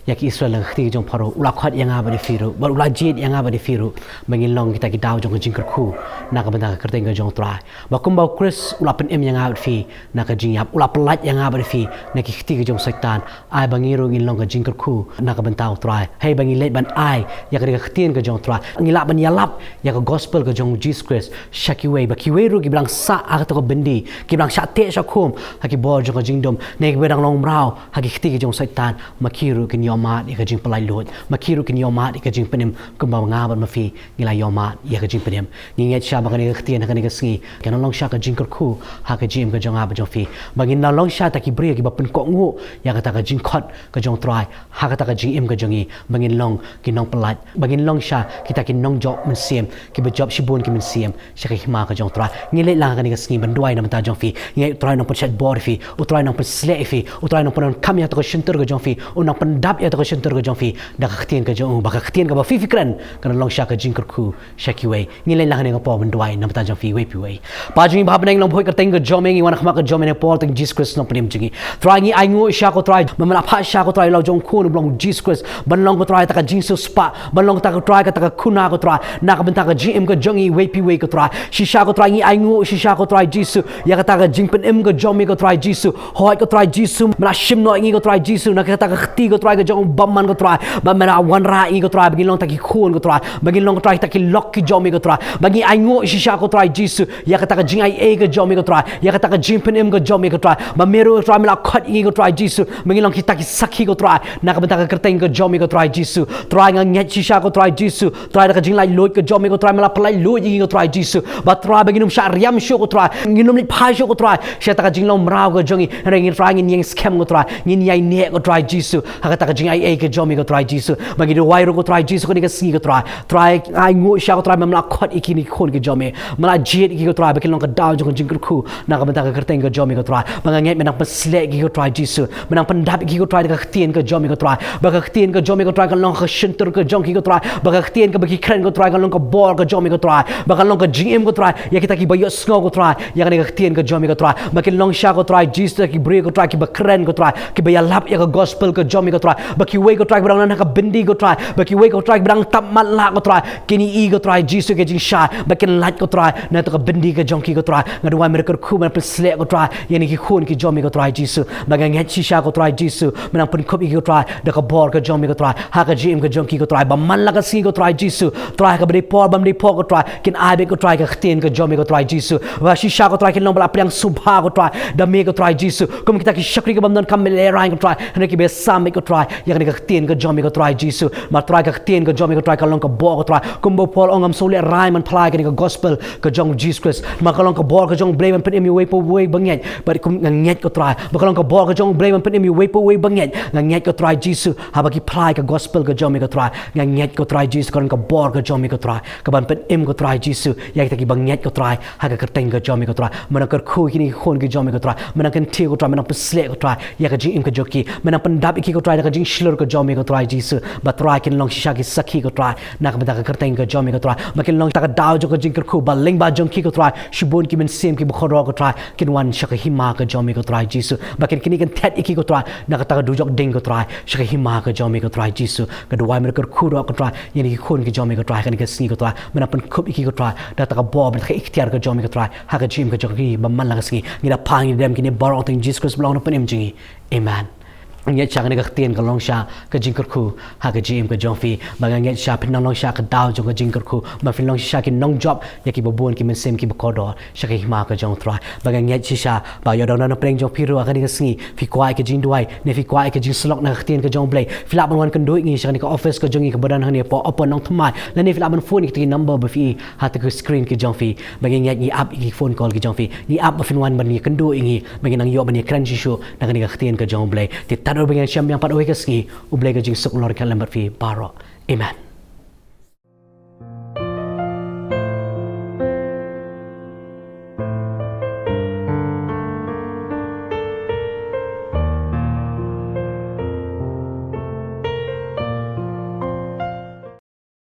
ïa ki Israel na ka kti ka jong u Pharaoh, u la khot ïa nga bad ïa phi ruh, bad u la jied ïa nga bad ïa phi ruh ba ngin long kita ki daw jong ka jingkyrkhu na ka bynta ka kyrteng ka jong u Trai. Ba kumba u Khrist u la pynim ïa nga bad ïa phi na ka jingïap, u la pynlait ïa nga bad ïa phi na ki kti ka jong u Soitan. Ai ba ngi ruh ngin long ka jingkyrkhu na ka bynta u Trai. Hei ba ngi leit ban ai ïa ka ktien ka jong u Trai. Ngi lah ban ïalap ïa ka gospel ka jong u Jisu Khrist sha kiwei, ba kiwei ruh kiba dang sah ha kato ka byndi, kiba dang shah teh shah khum ha ki bor jong ka jingdum, ne kiba dang long mraw ha ki kti ki jong u Soitan, ma ki ruh kin ïohmad ïa ka jingpynlait luid, ma ki ruh kin ïohmad ïa ka jingpynim kumba nga bad ma phi ngi la ïohmad ïa ka jingpynim. Ngi ngeit shisha ba kane ka ktien ha kane ka sngi kan long shisha ka jingkyrkhu ha ka jingim ka jong nga bad jong phi, ba ngin long shisha kita ki briew kiba pynkohnguh ïa kata ka jingkhot ka jong u Trai ha kata ka jingim ka jong ngi, ba ngin long ki nongpynlait, ba ngin long shisha kita ki nongjop mynsiem kiba jop shibun ki mynsiem sha ka hima ka jong u Trai. Ngi leit lang ha kane ka sngi ban duwai na ka bynta jong phi. Ngi ngeit u Trai u nongpynshait bor ïa phi, u Trai u nongpynshlur ïa phi, u Trai u nongpyndonkam ïa kato ka shyntur ka jong phi, u nongpyndap ïa ka shyntur ka jong phi da ka ktien ka jong u, ba ka ktien kaba phi phi kren kan long shisha ka jingkyrkhu sha kiwei. Ngi len lang ha kane ka por ban duwai namar jong phi iwei pa iwei. Pa jong ngi ba ha bneng, long bha ïa ka kyrteng ka jong me, ngi wan ha khmat ka jong me ha ka por kyrteng Jisu Khrist nongpynim jong ngi. Trai, ngi ainguh shisha ko Trai, ba men la phah shisha ko Trai la jong u Khun u ba long Jisu Khrist ban long ko Trai kata ka jingsiewspah, ban long kata ko Trai kata ka khynnah ko Trai, na ka bynta ka jingim ka jong ngi iwei pa iwei ko Trai. Shisha ko Trai, ngi ainguh shisha ko Trai Jisu ïa kata ka jingpynim ka jong me ko Trai Jisu. Hooid ko Trai Jisu, men la shim noh ïa ngi ko Trai Jisu na kata ka kti ko Trai ka jong u bymman ko Trai, ba men la wanrah ïa ngi ko Trai ba ngin long kita ki khun ko Trai, ba ngin long ko Trai kita ki lok ki jong me ko Trai. Ba ngi ainguh shisha ko Trai Jisu ïa kata ka jingaiei ka jong me ko Trai, ïa kata ka jingpynim ka jong me ko Trai, ba me ruh ko Trai men la khot ïa ngi ko Trai Jisu ba ngin long kita ki sakhi ko Trai na ka bynta ka kyrteng ka jong me ko Trai Jisu. Trai, nga ngeit shisha ko Trai Jisu, Trai, da ka jinglaitluid ka jong me ko Trai, men la pynlaitluid ïa ngi ko Trai Jisu, ba Trai ba ngin ym shah riam shuh ko Trai, ngin ym leit phai shuh ko Trai sha kata ka jinglong mraw ka jong ngi. Hynrei ngi Trai ngin ïeng skhem ko Trai, ngin ïaineh ko Trai Jisu ha kata ka jingaiei ka jong me ko Trai Jisu. Ba ngi duwai ruh ko Trai Jisu kane ka sngi ko Trai, Trai, ainguh shisha ko Trai ba men la khot ïa kine ki khun ki jong me, men la jied ïa ki ko Trai ba kin long ka daw jong ka jingkyrkhu na ka bynta ka kyrteng ka jong me ko Trai. Ba nga ngeit men nang pynsleh ïa ki ko Trai Jisu, men nang pyndap ïa ki ko Trai da ka ktien ka jong me ko Trai, ba ka ktien ka jong me ko Trai kan long ka shyntur ka jong ki ko Trai, ba ka ktien kaba ki kren ko Trai kan long ka bor ka jong me ko Trai, ba kan long ka jingim ko Trai ïa kita kiba ïohsngew ko Trai ïa kane ka ktien ka jong me ko Trai. Ba kin long shisha ko Trai Jisu kita ki briew ko Trai kiba kren ko Trai, kiba ïalap ïa ka gospel ka jong me ko Trai, ba kiwei ko Trai kiba dang na ka byndi ko Trai, ba kiwei ko Trai kiba dang tap matlah ko Trai, kin ïohi ko Trai Jisu ka jingshai, ba kin lait ko Trai na kata ka byndi ka jong ki ko Trai. Nga duwai men kyrkhu, men pynsleh ko Trai ïa kine ki khun ki jong me ko Trai Jisu. Ba nga ngeit shisha ko Trai Jisu men nang pynkhup ïa ki ko Trai da ka bor ka jong me ko Trai ha ka jingim ka jong ki ko Trai, ba man la ka sngi ko Trai Jisu, Trai, ha kaba dei por bym dei por ko Trai, kin ai beit ko Trai ka ktien ka jong me ko Trai Jisu, ba shisha ko Trai kin long ba la pdiang sngewbha ko Trai da me ko Trai Jisu, kum kita ki shakri ki bym donkam lehrain ko Trai, hynrei kiba sam beit ko Trai ïa kane ka ktien ka jong me ko Trai Jisu. Ma Trai, ka ktien ka jong me ko Trai ka long ka bor ko Trai, kumba u Paul u ong, ngam sngewlehrain ban phla ïa kane ka gospel ka jong u Jisu Khrist. Ma ka long ka bor ka jong U Blei ban pynim ïa uwei pa uwei ba ngeit. Bad kum nga ngeit ko Trai ba ka long ka bor ka jong U Blei ban pynim ïa uwei pa uwei ba ngeit. Nga ngeit ko Trai Jisu, haba ki phla ïa ka gospel ka jong me ko Trai, nga ngeit ko Trai Jisu ka long ka bor ka jong me ko Trai, kaban pynim ko Trai Jisu ïa kita kiba ngeit ko Trai ha ka kyrteng ka jong me ko Trai. Men nang kyrkhu ïa kine ki khun ki jong me ko Trai, men nang kyntiew ko Trai, men nang pynsleh ko Trai ïa ka jingim ka jong ki, men nang pyndap ïa ki ko Trai da ka jingshlur ka jong me ko Trai Jisu, ba Trai kin long shisha ki sakhi ko Trai na ka bynta ka kyrteng ka jong me ko Trai. Ba kin long kita ka daw jong ka jingkyrkhu, ba lyngba jong ki ko Trai shibun ki mynsiem kiba kordor ko Trai kin wan sha ka hima ka jong me ko Trai Jisu, ba kin knieh kynthet ïa ki ko Trai na kata ka dujok ding ko Trai sha ka hima ka jong me ko Trai Jisu. Nga duwai, men kyrkhu ruh ko Trai ïa kine ki khun ki jong me ko Trai ha kane ka sngi ko Trai, men nang pynkhup ïa ki ko Trai da kata ka bor bad ka iktiar ka jong me ko Trai ha ka jingim ka jong ki ba man la ka sngi. Ngi da pan, ngi da dem ïa kine baroh ha kyrteng Jisu Khrist ba long u nongpynim jong ngi. Amen. Nga ngeit shisha kane ka ktien ka long shisha ka jingkyrkhu ha ka jingim ka jong phi. Ba nga ngeit shisha phin nang long shisha ka daw jong ka jingkyrkhu, ba phin long shisha ki nongjop ïa kiba bun ki mynsiem kiba kordor sha ka hima ka jong u Trai. Ba nga ngeit shisha ba ïoh don na pdeng jong phi ruh ha kane ka sngi, phi kwah ïa ka jingduwai ne phi kwah ïa ka jingsyllok na ka ktien ka jong U Blei, phi lah ban wan kynduh ïa ngi sha kane ka office ka jong ngi kaba don hangne hapoh Upper Nongthymmai, lane phi lah ban phone ïa kita ki number ba phi i ha kata ka screen ka jong phi. Ba nga ngeit ngi ap ïa ki phone call ki jong phi, ngi ap ba phin wan ban ïakynduh ïa ngi, ba ngin nang ïoh ban ïakren shuh shuh na kane ka ktien ka jong U Blei. Te tad ruh ba ngin shem biang pat ha kawei ka sngi, U Blei ka jingsuk un long ryngkat lem bad phi baroh. Amen.